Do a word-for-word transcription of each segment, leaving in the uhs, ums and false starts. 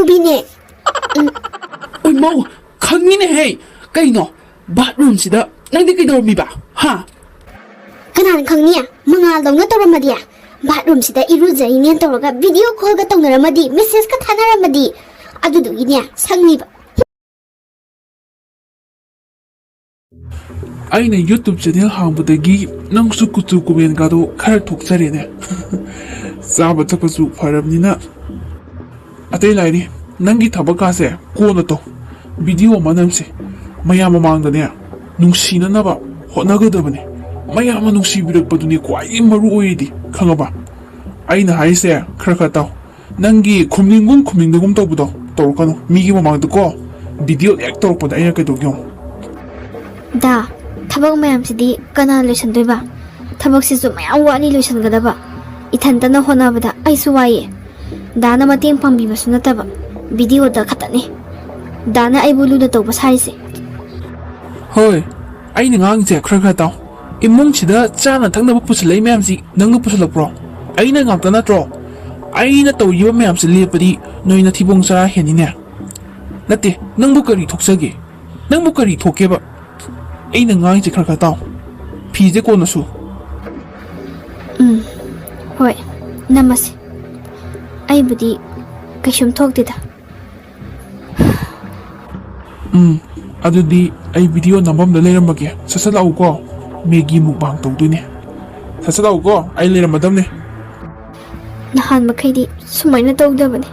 ꯎꯕꯤꯅꯦ꯫ ꯎꯝ꯫ ꯎꯏꯃꯧ, ꯈꯪꯉꯤꯅꯦꯍꯦ꯫ ꯀꯩꯅꯣ, ꯕꯥꯠꯔꯨꯝꯁꯤꯗ ꯅꯪꯗꯤ ꯀꯩꯗꯧꯔꯝꯃꯤꯕ? ꯍꯥ? ꯀꯅꯥꯅ ꯈꯪꯅꯤ? ꯃꯉꯥꯜꯗꯧꯅ ꯇꯧꯔꯝꯃꯗꯤ? ꯕꯥꯠꯔꯨꯝꯁꯤꯗ ꯏꯔꯨꯖꯔꯤꯅꯦꯅ ꯇꯧꯔꯒ ꯚꯤꯗꯤꯑꯣ ꯀꯣꯜꯒ ꯇꯧꯅꯔꯝꯃꯗꯤ, ꯃꯦꯁꯦꯖꯀ ꯊꯥꯅꯔꯝꯃꯗꯤ? ꯑꯗꯨꯗꯨꯒꯤꯅꯦ ꯁꯪꯉꯤꯕ꯫ ꯑꯩꯅ YouTube ꯆꯦꯅꯦꯜ ꯍꯥꯡꯕꯗꯒꯤ ꯅꯪꯁꯨ ꯀꯨꯆꯨ ꯀꯨꯃꯦꯟꯒꯗꯣ ꯈꯔ ꯊꯣꯛꯆꯔꯦꯅꯦ꯫ ꯆꯥꯕ ꯊꯛꯄꯁꯨ ꯐꯔꯕꯅꯤꯅ꯫ ꯑꯇꯩ ꯂꯥꯏꯔꯤ, ꯅꯪꯒꯤ ꯊꯕꯛꯀꯥꯁꯦ ꯀꯣꯟꯅ ꯇꯧ꯫ ꯚꯤꯗꯤꯑꯣ ꯑꯃ ꯅꯝꯁꯦ꯫ ꯃꯌꯥꯝ ꯃꯃꯥꯡꯗꯅꯦ ꯅꯨꯡꯁꯤꯅꯅꯕ ꯍꯣꯠꯅꯒꯗꯕꯅꯦ꯫ ꯃꯌꯥꯝꯅ ꯅꯨꯡꯁꯤꯕꯤꯔꯛꯄꯗꯨꯅꯦ ꯈ꯭ꯋꯥꯏꯗꯒꯤ ꯃꯔꯨ ꯑꯣꯏꯔꯤꯗꯤ, ꯈꯪꯉꯕ? ꯑꯩꯅ ꯍꯥꯏꯔꯤꯁꯦ ꯈꯔ ꯈꯔ ꯇꯥꯎ꯫ ꯅꯪꯒꯤ ꯈꯨꯝꯅꯤꯡꯒꯨꯝ ꯈꯨꯝꯅꯤꯡꯗꯒꯨꯝ ꯇꯧꯕꯗꯣ ꯇꯧꯔꯛꯀꯅꯨ꯫ ꯃꯤꯒꯤ ꯃꯃꯥꯡꯗꯀꯣ ꯚꯤꯗꯤꯑꯣ ꯍꯦꯛ ꯇꯧꯔꯛꯄꯗ ꯑꯩꯅ ꯀꯩꯗꯧꯒꯦ ꯌꯦꯡꯉꯣ꯫ ꯗꯥ, ꯊꯕꯛ ꯃꯌꯥꯝꯁꯤꯗꯤ ꯀꯅꯥꯅ ꯂꯣꯏꯁꯟꯗꯣꯏꯕ? ꯊꯕꯛꯁꯤꯁꯨ ꯃꯌꯥꯝ ꯋꯥꯠꯂꯤ ꯂꯣꯏꯁꯟꯒꯗꯕ꯫ ꯏꯊꯟꯇꯅ ꯍꯣꯠꯅꯕꯗ ꯑꯩꯁꯨ ꯋꯥꯏꯌꯦ꯫ ꯗꯥꯅ ꯃꯇꯦꯡ ꯄꯥꯡꯕꯤꯕꯁꯨ ꯅꯠꯇꯕ, ꯚꯤꯗꯤꯑꯣꯗ ꯈꯛꯇꯅꯤ ꯗꯥꯅ ꯑꯩꯕꯨ ꯂꯨꯅ ꯇꯧꯕ ꯁꯥꯔꯤꯁꯦ꯫ ꯍꯣꯏ, ꯑꯩꯅ ꯉꯥꯡꯉꯤꯁꯦ ꯈꯔ ꯈꯔ ꯇꯥꯎ꯫ ꯏꯃꯨꯡꯁꯤꯗ ꯆꯥꯅ ꯊꯛꯅꯕ ꯄꯨꯁꯜꯂꯛꯏ ꯃꯌꯥꯝꯁꯤ ꯅꯪꯅ ꯄꯨꯁꯜꯂꯛꯄ꯭ꯔꯣ? ꯑꯩꯅ ꯉꯥꯛꯇ ꯅꯠꯇ꯭ꯔꯣ? ꯑꯩꯅ ꯇꯧꯔꯤꯕ ꯃꯌꯥꯝꯁꯦ ꯂꯦꯞꯄꯗꯤ ꯅꯣꯏ ꯅꯊꯤꯕꯣꯡ ꯆꯔꯥ ꯍꯦꯟꯅꯤꯅꯦ꯫ ꯅꯠꯇꯦ, ꯅꯪꯕꯨ ꯀꯔꯤ ꯊꯣꯛꯆꯒꯦ? ꯅꯪꯕꯨ ꯀꯔꯤ ꯊꯣꯛꯀꯦꯕ? ꯑꯩꯅ ꯉꯥꯡꯉꯤꯁꯦ ꯈꯔ ꯈꯔ ꯇꯥꯎ꯫ ꯐꯤꯁꯦ ꯀꯣꯟꯅ ꯁꯨ꯫ ꯎꯝ, ꯍꯣꯏ, ꯅꯝꯃꯁꯤ꯫ ꯑꯩꯕꯨꯗꯤ ꯀꯩꯁꯨꯝ ꯊꯣꯛꯇꯦꯗ꯫ ꯎꯝ, ꯑꯗꯨꯗꯤ ꯑꯩ ꯚꯤꯗꯤꯑꯣ ꯅꯝꯐꯝꯗ ꯂꯩꯔꯝꯃꯒꯦ꯫ ꯁꯠ ꯁꯠ ꯂꯥꯛꯎꯀꯣ, ꯃꯦꯒꯤ ꯃꯨꯛꯕꯥꯡ ꯇꯧꯗꯣꯏꯅꯦ꯫ ꯁꯠ ꯁꯠ ꯂꯥꯛꯎꯀꯣ, ꯑꯩ ꯂꯩꯔꯝꯃꯗꯕꯅꯦ꯫ ꯅꯍꯥꯟ ꯃꯈꯩꯗꯤ ꯁꯨꯃꯥꯏꯅ ꯇꯧꯗꯕꯅꯦ꯫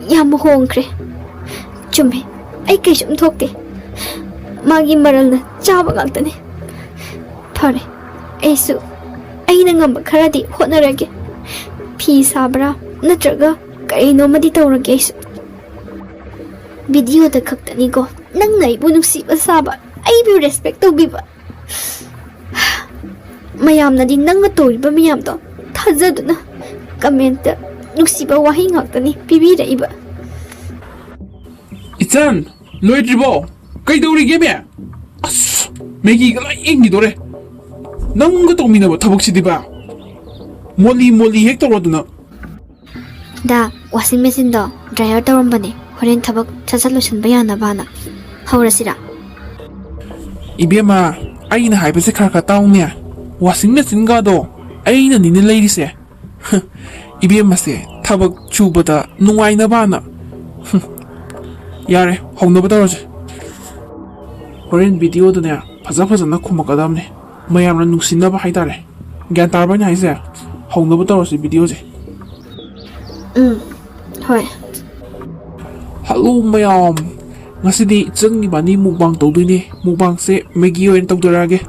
ꯌꯥꯝ ꯍꯣꯡꯈ꯭ꯔꯦ꯫ ꯆꯨꯝꯃꯦ, ꯑꯩ ꯀꯩꯁꯨꯝ ꯊꯣꯛꯇꯦ꯫ ꯃꯥꯒꯤ ꯃꯔꯜꯅ ꯆꯥꯕ ꯉꯥꯛꯇꯅꯦ꯫ ꯐꯔꯦ, ꯑꯩꯁꯨ ꯑꯩꯅ ꯉꯝꯕ ꯈꯔꯗꯤ ꯍꯣꯠꯅꯔꯒꯦ꯫ ꯐꯤ ꯁꯥꯕ꯭ꯔꯥ ꯅꯠꯇ꯭ꯔꯒ ꯀꯔꯤꯅꯣꯃꯗꯤ ꯇꯧꯔꯒꯦ ꯑꯩꯁꯨ꯫ ꯚꯤꯗꯤꯑꯣꯗ ꯈꯛꯇꯅꯤꯀꯣ ꯅꯪꯅ ꯑꯩꯕꯨ ꯅꯨꯡꯁꯤꯕ ꯁꯥꯕ, ꯑꯩꯕꯨ ꯔꯦꯁꯄꯦꯛ ꯇꯧꯕꯤꯕ꯫ ꯃꯌꯥꯝꯅꯗꯤ ꯅꯪꯅ ꯇꯧꯔꯤꯕ ꯃꯌꯥꯝꯗꯣ ꯊꯥꯖꯗꯨꯅ ꯀꯃꯦꯟꯇ ꯅꯨꯡꯁꯤꯕ ꯋꯥꯍꯩ ꯉꯥꯛꯇꯅꯤ ꯄꯤꯕꯤꯔꯛꯏꯕ꯫ ꯏꯆꯟ, ꯂꯣꯏꯗ꯭ꯔꯤꯕꯣ? ꯀꯩꯗꯧꯔꯤꯒꯦꯃꯦ? ꯑꯁ, ꯃꯦꯒꯤꯒ ꯂꯣꯏ ꯏꯪꯈꯤꯗꯣꯔꯦ꯫ ꯅꯪꯒ ꯇꯧꯃꯤꯟꯅꯕ ꯊꯕꯛꯁꯤꯗꯤꯕ, ꯃꯣꯂꯤ ꯃꯣꯂꯤ ꯍꯦꯛ ꯇꯧꯔꯗꯅ꯫ ꯗꯥ, ꯋꯥꯁꯤꯡ ꯃꯦꯆꯤꯟꯗꯣ ꯗ꯭ꯔꯥꯏꯌꯔ ꯇꯧꯔꯝꯕꯅꯦ, ꯍꯣꯔꯦꯟ ꯊꯕꯛ ꯁꯠ ꯁꯠ ꯂꯣꯏꯁꯤꯟꯕ ꯌꯥꯅꯕꯅ꯫ ꯍꯧꯔꯁꯤꯔꯥ? ꯏꯕꯦꯝꯃ, ꯑꯩꯅ ꯍꯥꯏꯕꯁꯦ ꯈꯔ ꯈꯔ ꯇꯥꯎꯅꯦ꯫ ꯋꯥꯁꯤꯡ ꯃꯦꯆꯤꯟꯒꯗꯣ ꯑꯩꯅꯅꯤꯅꯦ ꯂꯩꯔꯤꯁꯦ꯫ ꯏꯕꯦꯝꯃꯁꯦ ꯊꯕꯛ ꯁꯨꯕꯗ ꯅꯨꯡꯉꯥꯏꯅꯕꯅ꯫ ꯌꯥꯔꯦ, ꯍꯧꯅꯕ ꯇꯧꯔꯁꯦ꯫ ꯍꯣꯔꯦꯟ ꯚꯤꯗꯤꯑꯣꯗꯅꯦ ꯐꯖ ꯐꯖꯅ ꯈꯨꯝꯃꯛꯀꯗꯕꯅꯦ, ꯃꯌꯥꯝꯅ ꯅꯨꯡꯁꯤꯅꯕ ꯍꯥꯏꯇꯥꯔꯦ꯫ ꯒ꯭ꯌꯥꯟ ꯇꯥꯔꯕ ꯑꯩꯅ ꯍꯥꯏꯁꯦ? ꯍꯧꯅꯕ ꯇꯧꯔꯁꯤ ꯚꯤꯗꯤꯑꯣꯁꯦ꯫ ꯎꯝ, ꯍꯣꯏ꯫ ꯍꯜꯂꯣ ꯃꯌꯥꯝ, ꯉꯁꯤꯗꯤ ꯏꯆꯟ ꯏꯕꯥꯅꯤ ꯃꯨꯛꯕꯥꯡ ꯇꯧꯗꯣꯏꯅꯦ꯫ ꯃꯨꯛꯕꯥꯡꯁꯦ ꯃꯦꯒꯤ ꯑꯣꯏꯅ ꯇꯧꯖꯔꯛꯑꯒꯦ꯫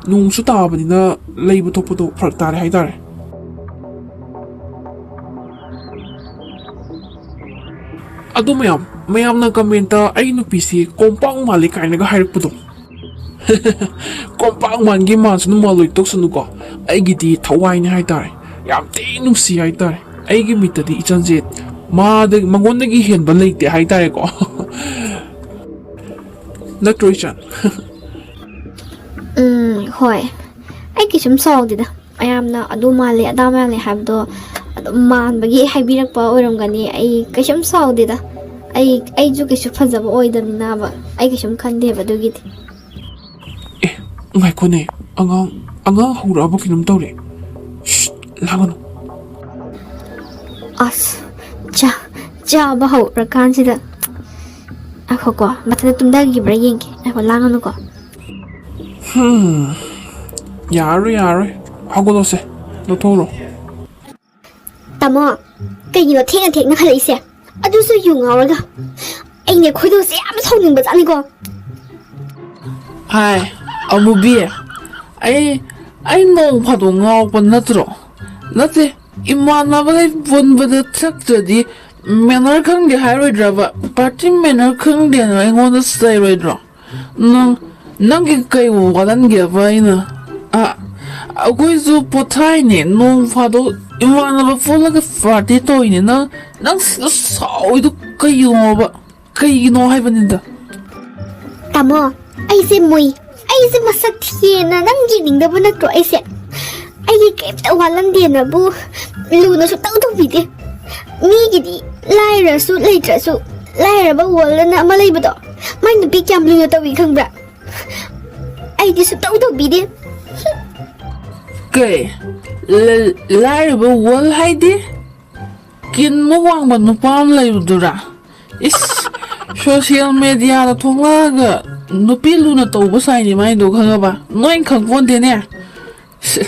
ꯅꯣꯡꯁꯨ ꯇꯥꯕꯅꯤꯅ ꯂꯩꯕ ꯊꯣꯛꯄꯗꯣ ꯐꯔꯛ ꯇꯥꯔꯦ ꯍꯥꯏꯇꯥꯔꯦ꯫ ꯑꯗꯨ ꯃꯌꯥꯝ, ꯃꯌꯥꯝꯅ ꯀꯃꯦꯟꯇ "ꯑꯩ ꯅꯨꯄꯤꯁꯤ ꯀꯣꯝꯄꯥꯛ ꯃꯥꯜꯂꯤ" ꯀꯥꯏꯅꯒ ꯍꯥꯏꯔꯛꯄꯗꯣ꯫ ꯀꯣꯝꯄꯥꯛ ꯃꯥꯟꯒꯤ ꯃꯥꯟꯁꯅꯨ, ꯃꯥꯜꯂꯣꯏ ꯇꯣꯛꯁꯅꯨꯀꯣ꯫ ꯑꯩꯒꯤꯗꯤ ꯊꯋꯥꯏꯅꯤ ꯍꯥꯏꯇꯥꯔꯦ꯫ ꯌꯥꯝ ꯊꯤ ꯅꯨꯡꯁꯤ ꯍꯥꯏꯇꯥꯔꯦ꯫ ꯑꯩꯒꯤ ꯃꯤꯠꯇꯗꯤ ꯏꯆꯟꯁꯦ ꯃꯥꯗ-, ꯃꯉꯣꯟꯗꯒꯤ ꯍꯦꯟꯕ ꯂꯩꯇꯦ ꯍꯥꯏꯇꯥꯔꯦꯀꯣ꯫ ꯅꯠꯇ꯭ꯔꯣ ꯏꯆꯟ? ꯎꯝ, ꯍꯣꯏ꯫ ꯑꯩ ꯀꯩꯁꯨꯝ ꯁꯥꯎꯗꯦꯗ꯫ ꯃꯌꯥꯝꯅ "ꯑꯗꯨ ꯃꯥꯜꯂꯦ, ꯑꯗꯥ ꯃꯥꯜꯂꯦ" ꯍꯥꯏꯕꯗꯣ ꯑꯗꯨꯝ ꯃꯥꯟꯕꯒꯤ ꯍꯥꯏꯕꯤꯔꯛꯄ ꯑꯣꯏꯔꯝꯒꯅꯤ꯫ ꯑꯩ ꯀꯩꯁꯨꯝ ꯁꯥꯎꯗꯦꯗ꯫ ꯑꯩ, ꯑꯩꯁꯨ ꯀꯩꯁꯨ ꯐꯖꯕ ꯑꯣꯏꯗꯕꯅꯤꯅꯕ꯫ ꯑꯩ ꯀꯩꯁꯨꯝ ꯈꯟꯗꯦꯕ ꯑꯗꯨꯒꯤꯗꯤ꯫ ꯑꯦ, ꯉꯥꯏꯈꯣꯅꯦ꯫ ꯑꯉꯥꯡ, ꯑꯉꯥꯡ ꯍꯧꯔꯛꯑꯕ ꯀꯩꯅꯣꯝ ꯇꯧꯔꯦ꯫ ꯁ꯭ꯁ, ꯂꯥꯡꯒꯅꯨ꯫ ꯑꯁ, ꯆꯥ-, ꯆꯥꯕ ꯍꯧꯔꯀꯥꯟꯁꯤꯗ꯫ ꯉꯥꯏꯈꯣꯀꯣ, ꯃꯊꯟꯇ ꯇꯨꯝꯊꯈꯤꯕ꯭ꯔꯥ ꯌꯦꯡꯒꯦ꯫ ꯉꯥꯏꯈꯣ, ꯂꯥꯡꯒꯅꯨꯀꯣ꯫ ꯍꯝ, ꯌꯥꯔꯣꯏ, ꯌꯥꯔꯣꯏ꯫ ꯍꯧꯒꯠꯂꯣꯁꯦ, ꯂꯧꯊꯣꯛꯎꯔꯣ꯫ ꯇꯥꯃꯣ, ꯀꯩꯒꯤꯅꯣ ꯊꯦꯡꯅ ꯊꯦꯡꯅ ꯍꯜꯂꯛꯏꯁꯦ? ꯑꯗꯨꯁꯨ ꯌꯨ ꯉꯥꯎꯔꯒ꯫ ꯑꯩꯅꯦ ꯈꯣꯏꯗꯧꯁꯦ ꯌꯥꯝ ꯁꯥꯎꯅꯤꯡꯕꯖꯥꯠꯅꯤꯀꯣ꯫ ꯍꯥꯏ, ꯑꯃꯨꯕꯤ, ꯑꯩ, ꯑꯩ ꯅꯣꯡ ꯐꯥꯗꯣꯛ ꯉꯥꯎꯔꯛꯄ ꯅꯠꯇ꯭ꯔꯣ? ꯅꯠꯇꯦ, ꯏꯃꯥꯟꯅꯕꯈꯩ ꯄꯨꯟꯕꯗ ꯊꯛꯇ꯭ꯔꯗꯤ ꯃꯦꯅꯔ ꯈꯪꯗꯦ ꯍꯥꯏꯔꯣꯏꯗ꯭ꯔꯕ? ꯄꯥꯔꯇꯤ ꯃꯦꯅꯔ ꯈꯪꯗꯦꯅ ꯑꯩꯉꯣꯟꯗ ꯆꯩꯔꯣꯏꯗ꯭ꯔꯣ? ꯅꯪ, ꯅꯪꯒꯤ ꯀꯩ ꯋꯥꯠꯍꯟꯒꯦꯕ ꯑꯩꯅ? ꯑ, ꯑꯩꯈꯣꯏꯁꯨ ꯄꯣꯊꯥꯏꯅꯦ, ꯅꯣꯡ ꯐꯥꯗꯣꯛ ꯏꯃꯥꯟꯅꯕ ꯄꯨꯜꯂꯒ ꯄꯥꯔꯇꯤ ꯇꯧꯔꯤꯅꯦ꯫ ꯅꯪ, ꯅꯪ ꯁꯤꯗ ꯁꯥꯎꯔꯤꯗꯣ ꯀꯩꯒꯤꯅꯣꯕ? ꯀꯩꯒꯤꯅꯣ ꯍꯥꯏꯕꯅꯤꯗ꯫ ꯇꯥꯃꯣ, ꯑꯩꯁꯦ ꯃꯨꯏ, ꯑꯩꯁꯦ ꯃꯁꯛ ꯊꯤꯌꯦꯅ ꯅꯪ ꯌꯦꯡꯅꯤꯡꯗꯕ ꯅꯠꯇ꯭ꯔꯣ ꯑꯩꯁꯦ? ꯑꯩꯒꯤ ꯀꯩꯝꯇ ꯋꯥꯠꯂꯝꯗꯦꯅꯕꯨ ꯂꯨꯅ ꯁꯨꯛꯇꯧ ꯇꯧꯕꯤꯗꯦ꯫ ꯃꯤꯒꯤꯗꯤ ꯂꯥꯏꯔꯁꯨ ꯂꯩꯇ꯭ꯔꯁꯨ, ꯂꯥꯏꯔꯕ ꯋꯥꯔꯜ ꯑꯅ ꯑꯃ ꯂꯩꯕꯗꯣ, ꯃꯥꯏ ꯅꯨꯄꯤ ꯀꯌꯥꯝ ꯂꯨꯅ ꯇꯧꯏ ꯈꯪꯕ꯭ꯔꯥ? ꯑꯩꯗꯤ ꯁꯨꯛꯇꯧ ꯇꯧꯕꯤꯗꯦ꯫ ꯀꯩ? ꯂ-, ꯂꯥꯏꯔꯕ ꯋꯥꯔꯜ ꯍꯥꯏꯗꯤ? ꯀꯤꯟ ꯃꯨꯛ ꯋꯥꯡꯕ ꯅꯨꯄꯥ ꯑꯃ ꯂꯩꯕꯗꯨꯔꯥ? ꯏꯁ, ꯁꯣꯁꯤꯌꯦꯜ ꯃꯦꯗꯤꯌꯥꯗ ꯊꯣꯛꯂꯛꯑꯒ ꯅꯨꯄꯤ ꯂꯨꯅ ꯇꯧꯕ ꯁꯥꯏꯅꯤ ꯃꯥꯏꯗꯣ, ꯈꯪꯉꯕ? ꯅꯣꯏ ꯈꯪꯄꯣꯟꯇꯦꯅꯦ꯫ ꯁꯤ,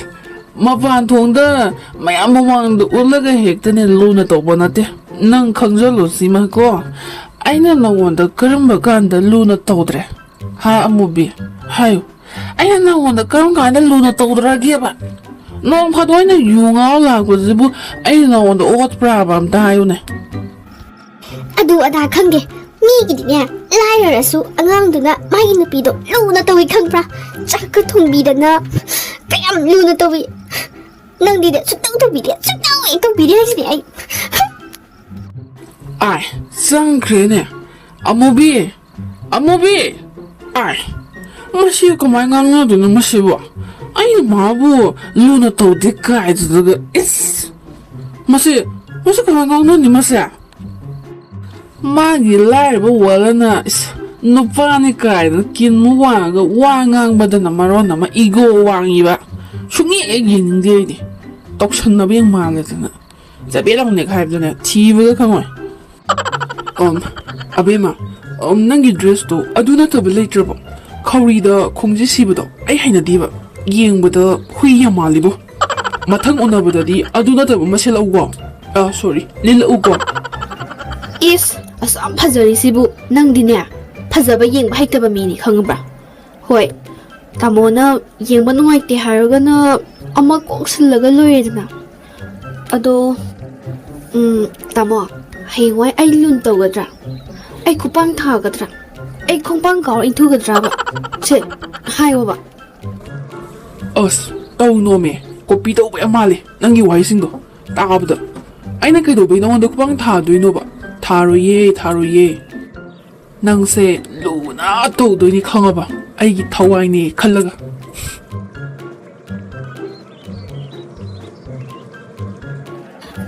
ꯃꯄꯥꯟ ꯊꯣꯡꯗ ꯃꯌꯥꯝ ꯃꯃꯥꯡꯗ ꯎꯠꯂꯒ ꯍꯦꯛꯇꯅꯦ ꯂꯨꯅ ꯇꯧꯕ ꯅꯠꯇꯦ꯫ ꯅꯪ ꯈꯪꯖꯜꯂꯣ ꯁꯤꯃ ꯀꯣ꯫ ꯑꯩꯅ ꯅꯉꯣꯟꯗ ꯀꯔꯝꯕ ꯀꯥꯟꯗ ꯂꯨꯅ ꯇꯧꯗ꯭ꯔꯦ? ꯍꯥ, ꯑꯃꯨꯕꯤ? ꯍꯥꯏꯌꯨ꯫ ꯑꯩꯅ ꯅꯉꯣꯟꯗ ꯀꯔꯝ ꯀꯥꯟꯗ ꯂꯨꯅ ꯇꯧꯗ꯭ꯔꯒꯦꯕ? ꯅꯣꯡ ꯐꯥꯗꯣꯛ ꯑꯩꯅ ꯌꯨ ꯉꯥꯎ ꯂꯥꯛꯄꯁꯤꯕꯨ ꯑꯩꯅ ꯅꯉꯣꯟꯗ ꯑꯣꯠꯄ꯭ꯔꯥꯕ? ꯑꯝꯇ ꯍꯥꯏꯌꯨꯅꯦ꯫ ꯑꯗꯨ ꯑꯗꯥ ꯈꯪꯗꯦ꯫ ꯃꯤꯒꯤꯗꯤꯅꯦ, ꯂꯥꯏꯔꯔꯁꯨ ꯑꯉꯥꯡꯗꯨꯅ ꯃꯥꯒꯤ ꯅꯨꯄꯤꯗꯣ ꯂꯨꯅ ꯇꯧꯏ ꯈꯪꯕ꯭ꯔꯥ? ꯆꯥꯛꯀ ꯊꯣꯡꯕꯤꯗꯅ ꯀꯌꯥꯝ ꯂꯨꯅ ꯇꯧꯏ꯫ ꯅꯪꯗꯤꯅꯦ, ꯁꯨꯛꯇꯧ ꯇꯧꯕꯤꯗꯦ, ꯁꯨꯛꯇꯧ ꯍꯦꯛ ꯇꯧꯕꯤꯗꯦ ꯍꯥꯏꯁꯤꯅꯦ ꯑꯩ꯫ ꯑꯥꯏ, ꯆꯪꯈ꯭ꯔꯦꯅꯦ꯫ ꯑꯃꯨꯕꯤ! ꯑꯃꯨꯕꯤ! ꯑꯥꯏ, ꯃꯁꯤ ꯀꯃꯥꯏ ꯉꯥꯡꯅꯗꯣꯏꯅꯣ ꯃꯁꯤꯕꯨ? ꯑꯩꯅ ꯃꯥꯕꯨ ꯂꯨꯅ ꯇꯧꯗꯦ ꯀꯥꯏꯗꯨꯗꯒ, ꯏꯁ! ꯃꯁꯤ, ꯃꯁꯤ ꯀꯃꯥꯏ ꯉꯥꯡꯅꯅꯤ ꯃꯁꯦ? ꯃꯥꯒꯤ ꯂꯥꯏꯔꯕ ꯋꯥꯔꯜꯅ, ꯏꯁ, ꯅꯨꯄꯥꯅꯤ ꯀꯥꯏꯗꯅ ꯀꯤꯟ ꯃꯨꯛ ꯋꯥꯡꯉꯒ ꯋꯥ ꯉꯥꯡꯕꯗꯅ ꯃꯔꯣꯟ ꯑꯃ ꯏꯒꯣ ꯋꯥꯡꯉꯤꯕ꯫ ꯁꯨꯡꯌꯦꯡ ꯍꯦꯛ ꯌꯦꯡꯅꯤꯡꯗꯦ ꯑꯩꯗꯤ꯫ ꯇꯧꯁꯟꯅꯕ ꯌꯥꯝ ꯃꯥꯜꯂꯦꯗꯅ꯫ ꯆꯕꯦꯠ ꯑꯃꯨꯛꯅꯦ ꯍꯥꯏꯕꯗꯅꯦ ꯊꯤꯕꯒ ꯈꯪꯉꯣꯏ꯫ ꯑꯝ, ꯑꯕꯦꯝꯃ, ꯑꯝ, ꯅꯪꯒꯤ ꯗ꯭ꯔꯦꯁꯇꯣ ꯑꯗꯨ ꯅꯠꯇꯕ ꯂꯩꯇ꯭ꯔꯕꯣ? ꯈꯧꯔꯤꯗ ꯈꯣꯡꯖꯤ ꯁꯤꯕꯗꯣ ꯑꯩ ꯍꯩꯅꯗꯦꯕ꯫ ꯌꯦꯡꯕꯗ ꯍꯨꯏ ꯌꯥꯝ ꯃꯥꯜꯂꯤꯕꯣ꯫ ꯃꯊꯪ ꯎꯅꯕꯗꯗꯤ ꯑꯗꯨ ꯅꯠꯇꯕ ꯑꯃ ꯁꯦꯠꯂꯛꯎꯀꯣ꯫ ꯑ, ꯁꯣꯔꯤ, ꯂꯤꯠꯂꯛꯎꯀꯣ꯫ ꯏꯁ, ꯑꯁꯨꯛ ꯌꯥꯝ ꯐꯖꯔꯤꯁꯤꯕꯨ ꯅꯪꯗꯤꯅꯦ, ꯐꯖꯕ ꯌꯦꯡꯕ ꯍꯩꯇꯕ ꯃꯤꯅꯤ ꯈꯪꯉꯕ꯭ꯔꯥ? ꯍꯣꯏ, ꯇꯥꯃꯣꯅ ꯌꯦꯡꯕ ꯅꯨꯡꯉꯥꯏꯇꯦ ꯍꯥꯏꯔꯒꯅ ꯑꯃ ꯀꯣꯛ ꯁꯤꯜꯂꯒ ꯂꯣꯏꯔꯦꯗꯅ꯫ ꯑꯗꯣ, ꯎꯝ, ꯇꯥꯃꯣ, ꯍꯌꯦꯡꯋꯥꯏ ꯑꯩ ꯂꯨꯟ ꯇꯧꯒꯗ꯭ꯔꯥ? ꯑꯩ ꯈꯨꯄꯥꯡ ꯊꯥꯒꯗ꯭ꯔꯥ? ꯑꯩ ꯈꯣꯡꯄꯥꯡ ꯀꯥꯎꯔ ꯏꯟꯊꯨꯒꯗ꯭ꯔꯥꯕ? ꯁꯦ, ꯍꯥꯏꯌꯣꯕ꯫ ꯑꯁ, ꯇꯧꯅꯣꯃꯦ, ꯀꯣꯄꯤ ꯇꯧꯕ ꯌꯥꯝ ꯃꯥꯜꯂꯦ ꯅꯪꯒꯤ ꯋꯥꯍꯩꯁꯤꯡꯗꯣ ꯇꯥꯕꯗ꯫ ꯑꯩꯅ ꯀꯩꯗꯧꯕꯩ ꯅꯉꯣꯟꯗ ꯈꯨꯄꯥꯡ ꯊꯥꯗꯣꯏꯅꯣꯕ? ꯊꯥꯔꯣꯏꯌꯦ, ꯊꯥꯔꯣꯏꯌꯦ꯫ ꯅꯪꯁꯦ ꯂꯨꯅ ꯇꯧꯗꯣꯏꯅꯤ ꯈꯪꯉꯕ, ꯑꯩꯒꯤ ꯊꯋꯥꯏꯅꯦ ꯈꯜꯂꯒ꯫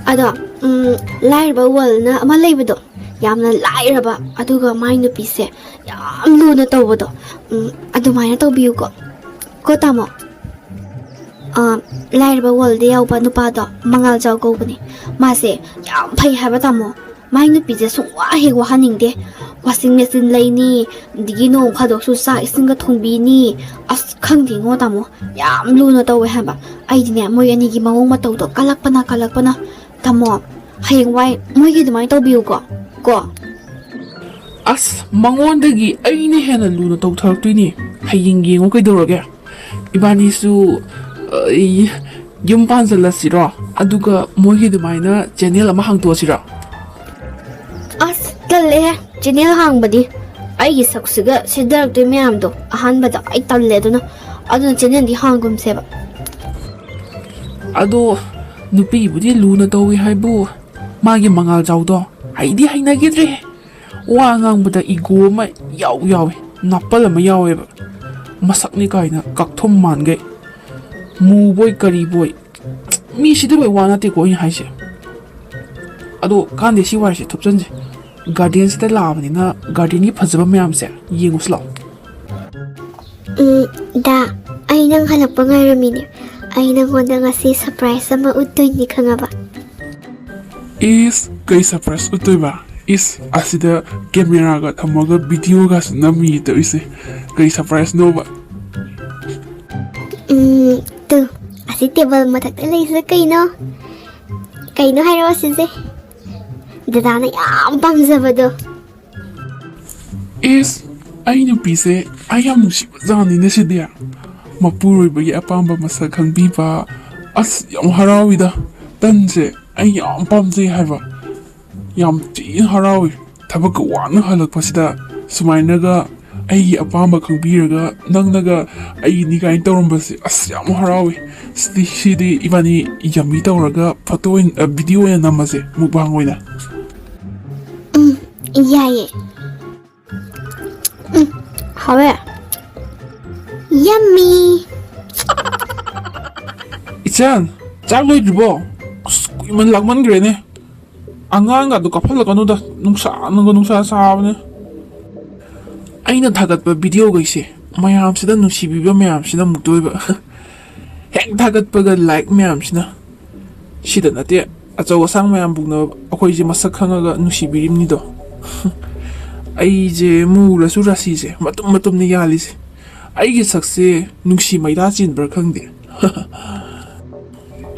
ꯑꯗꯣ, ꯎꯝ, ꯂꯥꯏꯔꯕ ꯋꯥꯔꯜꯅ ꯑꯃ ꯂꯩꯕꯗꯣ, ꯌꯥꯝꯅ ꯂꯥꯏꯔꯕ, ꯑꯗꯨꯒ ꯃꯥꯏ ꯅꯨꯄꯤꯁꯦ ꯌꯥꯝ ꯂꯨꯅ ꯇꯧꯕꯗꯣ, ꯎꯝ, ꯑꯗꯨꯃꯥꯏꯅ ꯇꯧꯕꯤꯌꯨꯀꯣ꯫ ꯀꯣ ꯇꯥꯃꯣ? ꯑꯥ, ꯂꯥꯏꯔꯕ ꯋꯥꯔꯜꯗ ꯌꯥꯎꯕ ꯅꯨꯄꯥꯗꯣ ꯃꯉꯥꯜꯖꯥꯎ ꯀꯧꯕꯅꯦ꯫ ꯃꯥꯁꯦ ꯌꯥꯝ ꯐꯩ ꯍꯥꯏꯕ ꯇꯥꯃꯣ꯫ ꯃꯥꯏ ꯅꯨꯄꯤꯁꯦ ꯁꯨꯡꯋꯥ ꯍꯦꯛ ꯋꯥꯍꯟꯅꯤꯡꯗꯦ꯫ ꯋꯥꯁꯤꯡ ꯃꯦꯆꯤꯟ ꯂꯩꯅꯤ, ꯑꯗꯒꯤ ꯅꯣꯡ ꯐꯥꯗꯣꯛꯁꯨ ꯆꯥꯛ ꯏꯁꯤꯡꯒ ꯊꯣꯡꯕꯤꯅꯤ꯫ ꯑꯁ, ꯈꯪꯗꯦꯉꯣ ꯇꯥꯃꯣ, ꯌꯥꯝ ꯂꯨꯅ ꯇꯧꯋꯦ ꯍꯥꯏꯕ꯫ ꯑꯩꯗꯤꯅꯦ, ꯃꯣꯏ ꯑꯅꯤꯒꯤ ꯃꯑꯣꯡ ꯃꯇꯧꯗꯣ ꯀꯜꯂꯛꯄꯅ, ꯀꯜꯂꯛꯄꯅ꯫ ꯇꯥꯃꯣ, ꯍꯌꯦꯡꯋꯥꯏ ꯃꯣꯏꯒꯤ ꯑꯗꯨꯃꯥꯏꯅ ꯇꯧꯕꯤꯌꯨꯀꯣ꯫ ꯀꯣ? ꯑꯁ, ꯃꯉꯣꯟꯗꯒꯤ ꯑꯩꯅ ꯍꯦꯟꯅ ꯂꯨꯅ ꯇꯧꯊꯔꯛꯇꯣꯏꯅꯤ꯫ ꯍꯌꯦꯡ ꯌꯦꯡꯉꯨ ꯀꯩꯗꯧꯔꯒꯦ? ꯏꯕꯥꯅꯤꯁꯨ, ꯑ, ꯌꯨꯝ ꯄꯥꯟꯁꯤꯜꯂꯁꯤꯔꯣ? ꯑꯗꯨꯒ ꯃꯣꯏꯒꯤ ꯑꯗꯨꯃꯥꯏꯅ ꯆꯦꯅꯦꯜ ꯑꯃ ꯍꯥꯡꯇꯣꯛꯑꯁꯤꯔꯣ? ꯑꯁ, ꯇꯜꯂꯦꯍꯦ, ꯆꯦꯅꯦꯜ ꯍꯥꯡꯕꯗꯤ꯫ ꯑꯩꯒꯤ ꯁꯛꯁꯤꯒ ꯁꯤꯗꯔꯛꯇꯣꯏ ꯃꯌꯥꯝꯗꯣ ꯑꯍꯥꯟꯕꯗ ꯑꯩ ꯇꯜꯂꯦ꯫ ꯑꯗꯨꯅ, ꯑꯗꯨꯅ ꯆꯦꯅꯦꯜꯗꯤ ꯍꯥꯡꯒꯨꯝꯁꯦꯕ꯫ ꯑꯗꯣ ꯅꯨꯄꯤꯕꯨꯗꯤ ꯂꯨꯅ ꯇꯧꯏ ꯍꯥꯏꯕꯨ, ꯃꯥꯒꯤ ꯃꯉꯥꯜꯖꯥꯎꯗꯣ ꯑꯩꯗꯤ ꯍꯩꯅꯈꯤꯗ꯭ꯔꯦ꯫ ꯋꯥ ꯉꯥꯡꯕꯗ ꯏꯒꯣ ꯑꯃ ꯌꯥꯎ ꯌꯥꯎꯏ, ꯅꯥꯄꯜ ꯑꯃ ꯌꯥꯎꯋꯦꯕ꯫ ꯃꯁꯛꯅꯤ ꯀꯥꯏꯅ ꯀꯛꯊꯨꯝ ꯃꯥꯟꯈꯩ, ꯃꯨꯕꯣꯏ ꯀꯔꯤꯕꯣꯏ꯫ ꯃꯤ ꯁꯤꯗꯕꯩ ꯋꯥ ꯅꯠꯇꯦꯀꯣ ꯑꯩꯅ ꯍꯥꯏꯁꯦ꯫ ꯑꯗꯣ ꯀꯥꯟꯗꯦ, ꯁꯤ ꯋꯥꯔꯤꯁꯦ ꯊꯨꯞꯆꯟꯁꯦ꯫ ꯒꯥꯔꯗꯦꯟꯁꯤꯗ ꯂꯥꯛꯑꯕꯅꯤꯅ ꯒꯥꯔꯗꯦꯟꯒꯤ ꯐꯖꯕ ꯃꯌꯥꯝꯁꯦ ꯌꯦꯡꯉꯨꯁꯤ ꯂꯥꯛꯑꯣ꯫ ꯎꯝ, ꯗꯥ, ꯑꯩ ꯅꯪ ꯍꯜꯂꯛꯄ ꯉꯥꯏꯔꯝꯃꯤꯅꯦ꯫ ꯑꯩ ꯅꯪꯉꯣꯟꯗ ꯉꯁꯤ ꯁꯔꯄ꯭ꯔꯥꯏꯖ ꯑꯃ ꯎꯠꯇꯣꯏꯅꯤ, ꯈꯪꯉꯕ? ꯏꯁ, ꯀꯩ ꯁꯔꯄ꯭ꯔꯥꯏꯖ ꯎꯠꯇꯣꯏꯕ? ꯏꯁ, ꯑꯁꯤꯗ ꯀꯦꯃꯦꯔꯥꯒ ꯊꯝꯃꯒ ꯚꯤꯗꯤꯑꯣꯒꯁꯨ ꯅꯝꯃꯤ ꯇꯧꯔꯤꯁꯦ꯫ ꯀꯩ ꯁꯔꯄ꯭ꯔꯥꯏꯖꯅꯣꯕ? ꯎꯝ, ꯇꯨ, ꯑꯁꯤ ꯇꯦꯕꯜ ꯃꯊꯛꯇ ꯂꯩꯁꯦ ꯀꯩꯅꯣ? ꯀꯩꯅꯣ ꯍꯥꯏꯔꯛꯑꯣ ꯁꯤꯁꯦ꯫ ꯗꯗꯥꯅ ꯌꯥꯝ ꯄꯥꯝꯖꯕꯗꯣ꯫ ꯏꯁ, ꯑꯩ ꯅꯨꯄꯤꯁꯦ ꯑꯩ ꯌꯥꯝ ꯅꯨꯡꯁꯤꯕ ꯖꯥꯠꯅꯤꯅꯦ ꯁꯤꯗꯤ꯫ ꯃꯄꯨꯔꯣꯏꯕꯒꯤ ꯑꯄꯥꯝꯕ ꯃꯁꯛ ꯈꯪꯕꯤꯕ꯫ ꯑꯁ, ꯌꯥꯝ ꯍꯔꯥꯎꯏꯗ꯫ ꯇꯟꯁꯦ ꯑꯩ ꯌꯥꯝ ꯄꯥꯝꯖꯩ ꯍꯥꯏꯕ꯫ ꯌꯥꯝ ꯊꯤꯅ ꯍꯔꯥꯎꯏ꯫ ꯊꯕꯛꯀ ꯋꯥꯅ ꯍꯜꯂꯛꯄꯁꯤꯗ ꯁꯨꯃꯥꯏꯅꯒ ꯑꯩꯒꯤ ꯑꯄꯥꯝꯕ ꯈꯪꯕꯤꯔꯒ ꯅꯪꯅꯒ ꯑꯩꯒꯤꯅꯤ ꯀꯥꯏꯅ ꯇꯧꯔꯝꯕꯁꯦ, ꯑꯁ, ꯌꯥꯝ ꯍꯔꯥꯎꯏ꯫ ꯁꯤꯗꯤ, ꯁꯤꯗꯤ ꯏꯕꯥꯅꯤ ꯌꯝꯃꯤ ꯇꯧꯔꯒ ꯐꯣꯇꯣ ꯑꯣꯏꯅ, ꯑ, ꯚꯤꯗꯤꯑꯣ ꯑꯣꯏꯅ ꯅꯝꯃꯁꯦ, ꯃꯨꯛꯕꯥꯡ ꯑꯣꯏꯅ꯫ ꯎꯝ, ꯌꯥꯏꯌꯦ꯫ ꯎꯝ, ꯍꯥꯎꯋꯦ꯫ ꯌꯝꯃꯤ꯫ ꯏꯆꯟ, ꯆꯥꯛ ꯂꯣꯏꯗ꯭ꯔꯤꯕꯣ? ꯑꯁ, ꯀꯨꯏꯃꯟ ꯂꯥꯛꯃꯟꯈ꯭ꯔꯦꯅꯦ꯫ ꯑꯉꯥꯡꯒꯗꯣ ꯀꯥꯞꯍꯜꯂꯛꯀꯅꯨꯗ, ꯅꯨꯡꯁꯥꯅꯒ ꯅꯨꯡꯁꯥ ꯁꯥꯕꯅꯦ꯫ ꯑꯩꯅ ꯊꯥꯒꯠꯄ ꯚꯤꯗꯤꯑꯣꯈꯩꯁꯦ ꯃꯌꯥꯝꯁꯤꯗ ꯅꯨꯡꯁꯤꯕꯤꯕ ꯃꯌꯥꯝꯁꯤꯅ ꯑꯃꯨꯛꯇ ꯑꯣꯏꯕ꯫ ꯍꯦꯛ ꯊꯥꯒꯠꯄꯒ ꯂꯥꯏꯛ ꯃꯌꯥꯝꯁꯤꯅ꯫ ꯁꯤꯗ ꯅꯠꯇꯦ, ꯑꯆꯧ ꯑꯁꯥꯡ ꯃꯌꯥꯝ ꯄꯨꯝꯅꯃꯛ ꯑꯩꯈꯣꯏꯁꯦ ꯃꯁꯛ ꯈꯪꯉꯒ ꯅꯨꯡꯁꯤꯕꯤꯔꯤꯕꯅꯤꯗꯣ꯫ ꯑꯩꯁꯦ ꯃꯨꯔꯁꯨ ꯔꯥꯁꯤꯁꯦ ꯃꯇꯨꯝ ꯃꯇꯨꯝꯅ ꯌꯥꯜꯂꯤꯁꯦ꯫ ꯑꯩꯒꯤ ꯁꯛꯁꯦ ꯅꯨꯡꯁꯤ ꯃꯩꯔꯥ ꯆꯦꯟꯕ꯭ꯔꯥ ꯈꯪꯗꯦ꯫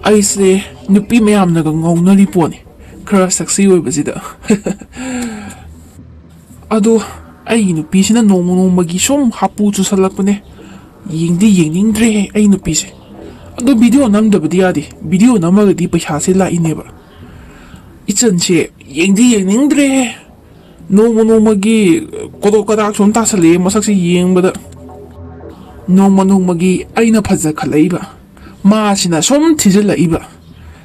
ꯑꯩꯁꯦ ꯅꯨꯄꯤ ꯃꯌꯥꯝꯅꯒ ꯉꯥꯎꯅꯔꯤ ꯄꯣꯠꯅꯤ, ꯈꯔ ꯁꯛꯁꯤ ꯑꯣꯏꯕꯁꯤꯗ꯫ ꯑꯗꯣ ꯑꯩꯒꯤ ꯅꯨꯄꯤꯁꯤꯅ ꯅꯣꯡꯃ ꯅꯣꯡꯃꯒꯤ ꯁꯨꯝ ꯍꯥꯄꯨ ꯆꯨꯁꯜꯂꯛꯄꯅꯦ꯫ ꯌꯦꯡꯗꯤ ꯌꯦꯡꯅꯤꯡꯗ꯭ꯔꯦꯍꯦ ꯑꯩ ꯅꯨꯄꯤꯁꯦ꯫ ꯑꯗꯣ ꯚꯤꯗꯤꯑꯣ ꯅꯝꯗꯕꯗꯤ ꯌꯥꯗꯦ, ꯚꯤꯗꯤꯑꯣ ꯅꯝꯃꯒꯗꯤ ꯄꯩꯁꯥꯁꯦ ꯂꯥꯛꯏꯅꯦꯕ꯫ ꯏꯆꯟꯁꯦ ꯌꯦꯡꯗꯤ ꯌꯦꯡꯅꯤꯡꯗ꯭ꯔꯦꯍꯦ꯫ ꯅꯣꯡꯃ ꯅꯣꯡꯃꯒꯤ ꯀꯣꯗꯣꯛ ꯀꯗꯥꯛ ꯁꯨꯝ ꯇꯥꯁꯜꯂꯛꯑꯦ ꯃꯁꯛꯁꯦ ꯌꯦꯡꯕꯗ꯫ ꯅꯣꯡꯃ ꯅꯣꯡꯃꯒꯤ ꯑꯩꯅ ꯐꯖꯈꯠꯂꯛꯏꯕ, ꯃꯥꯁꯤꯅ ꯁꯨꯝ ꯊꯤꯖꯤꯜꯂꯛꯏꯕ꯫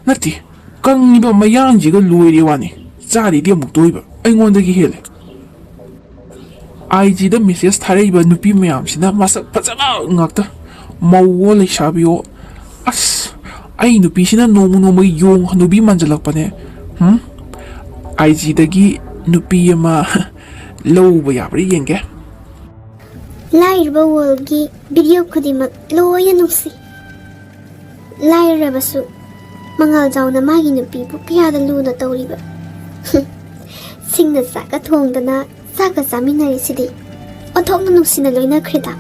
ꯅꯠꯇꯦ, ꯀꯪꯉꯤꯕ ꯃꯌꯥꯡꯁꯤꯒ ꯂꯣꯏꯔꯦ ꯋꯥꯅꯤ꯫ ꯆꯥꯔꯤꯗꯤ ꯑꯃꯨꯛꯇ ꯑꯣꯏꯕ, ꯑꯩꯉꯣꯟꯗꯒꯤ ꯍꯦꯜꯂꯦ꯫ ꯑꯥꯏ ꯖꯤꯗ ꯃꯦꯁꯦꯖ ꯊꯥꯔꯛꯏꯕ ꯅꯨꯄꯤ ꯃꯌꯥꯝꯁꯤꯅ ꯃꯁꯛ ꯐꯖꯕ ꯉꯥꯛꯇ, ꯃꯧꯋꯣ ꯂꯩꯁꯥꯕꯤꯋꯣ꯫ ꯑꯁ, ꯑꯩ ꯅꯨꯄꯤꯁꯤꯅ ꯅꯣꯡꯃ ꯅꯣꯡꯃꯒꯤ ꯌꯣꯡ ꯍꯅꯨꯕꯤ ꯃꯥꯟꯖꯜꯂꯛꯄꯅꯦ꯫ ꯍꯝ? ꯑꯥꯏ ꯖꯤꯗꯒꯤ ꯅꯨꯄꯤ ꯑꯃ ꯂꯧꯕ ꯌꯥꯕ꯭ꯔꯥ ꯌꯦꯡꯒꯦ꯫ ꯂꯥꯏꯔꯕ ꯋꯥꯔꯜꯒꯤ ꯚꯤꯗꯤꯑꯣ ꯈꯨꯗꯤꯡꯃꯛ ꯂꯣꯏꯅ ꯅꯨꯡꯁꯤ꯫ ꯂꯥꯏꯔꯔꯕꯁꯨ ꯃꯉꯥꯜꯖꯥꯎꯅ ꯃꯥꯒꯤ ꯅꯨꯄꯤꯕꯨ ꯀꯌꯥꯗ ꯂꯨꯅ ꯇꯧꯔꯤꯕ꯫ ꯁꯤꯡꯅ ꯆꯥꯛꯀ ꯊꯣꯡꯗꯅ ꯆꯥꯛꯀ ꯆꯥꯃꯤꯟꯅꯔꯤꯁꯤꯗꯤ ꯑꯣꯟꯊꯣꯛꯅ ꯅꯨꯡꯁꯤꯅ ꯂꯣꯏꯅꯈ꯭ꯔꯦꯗ꯫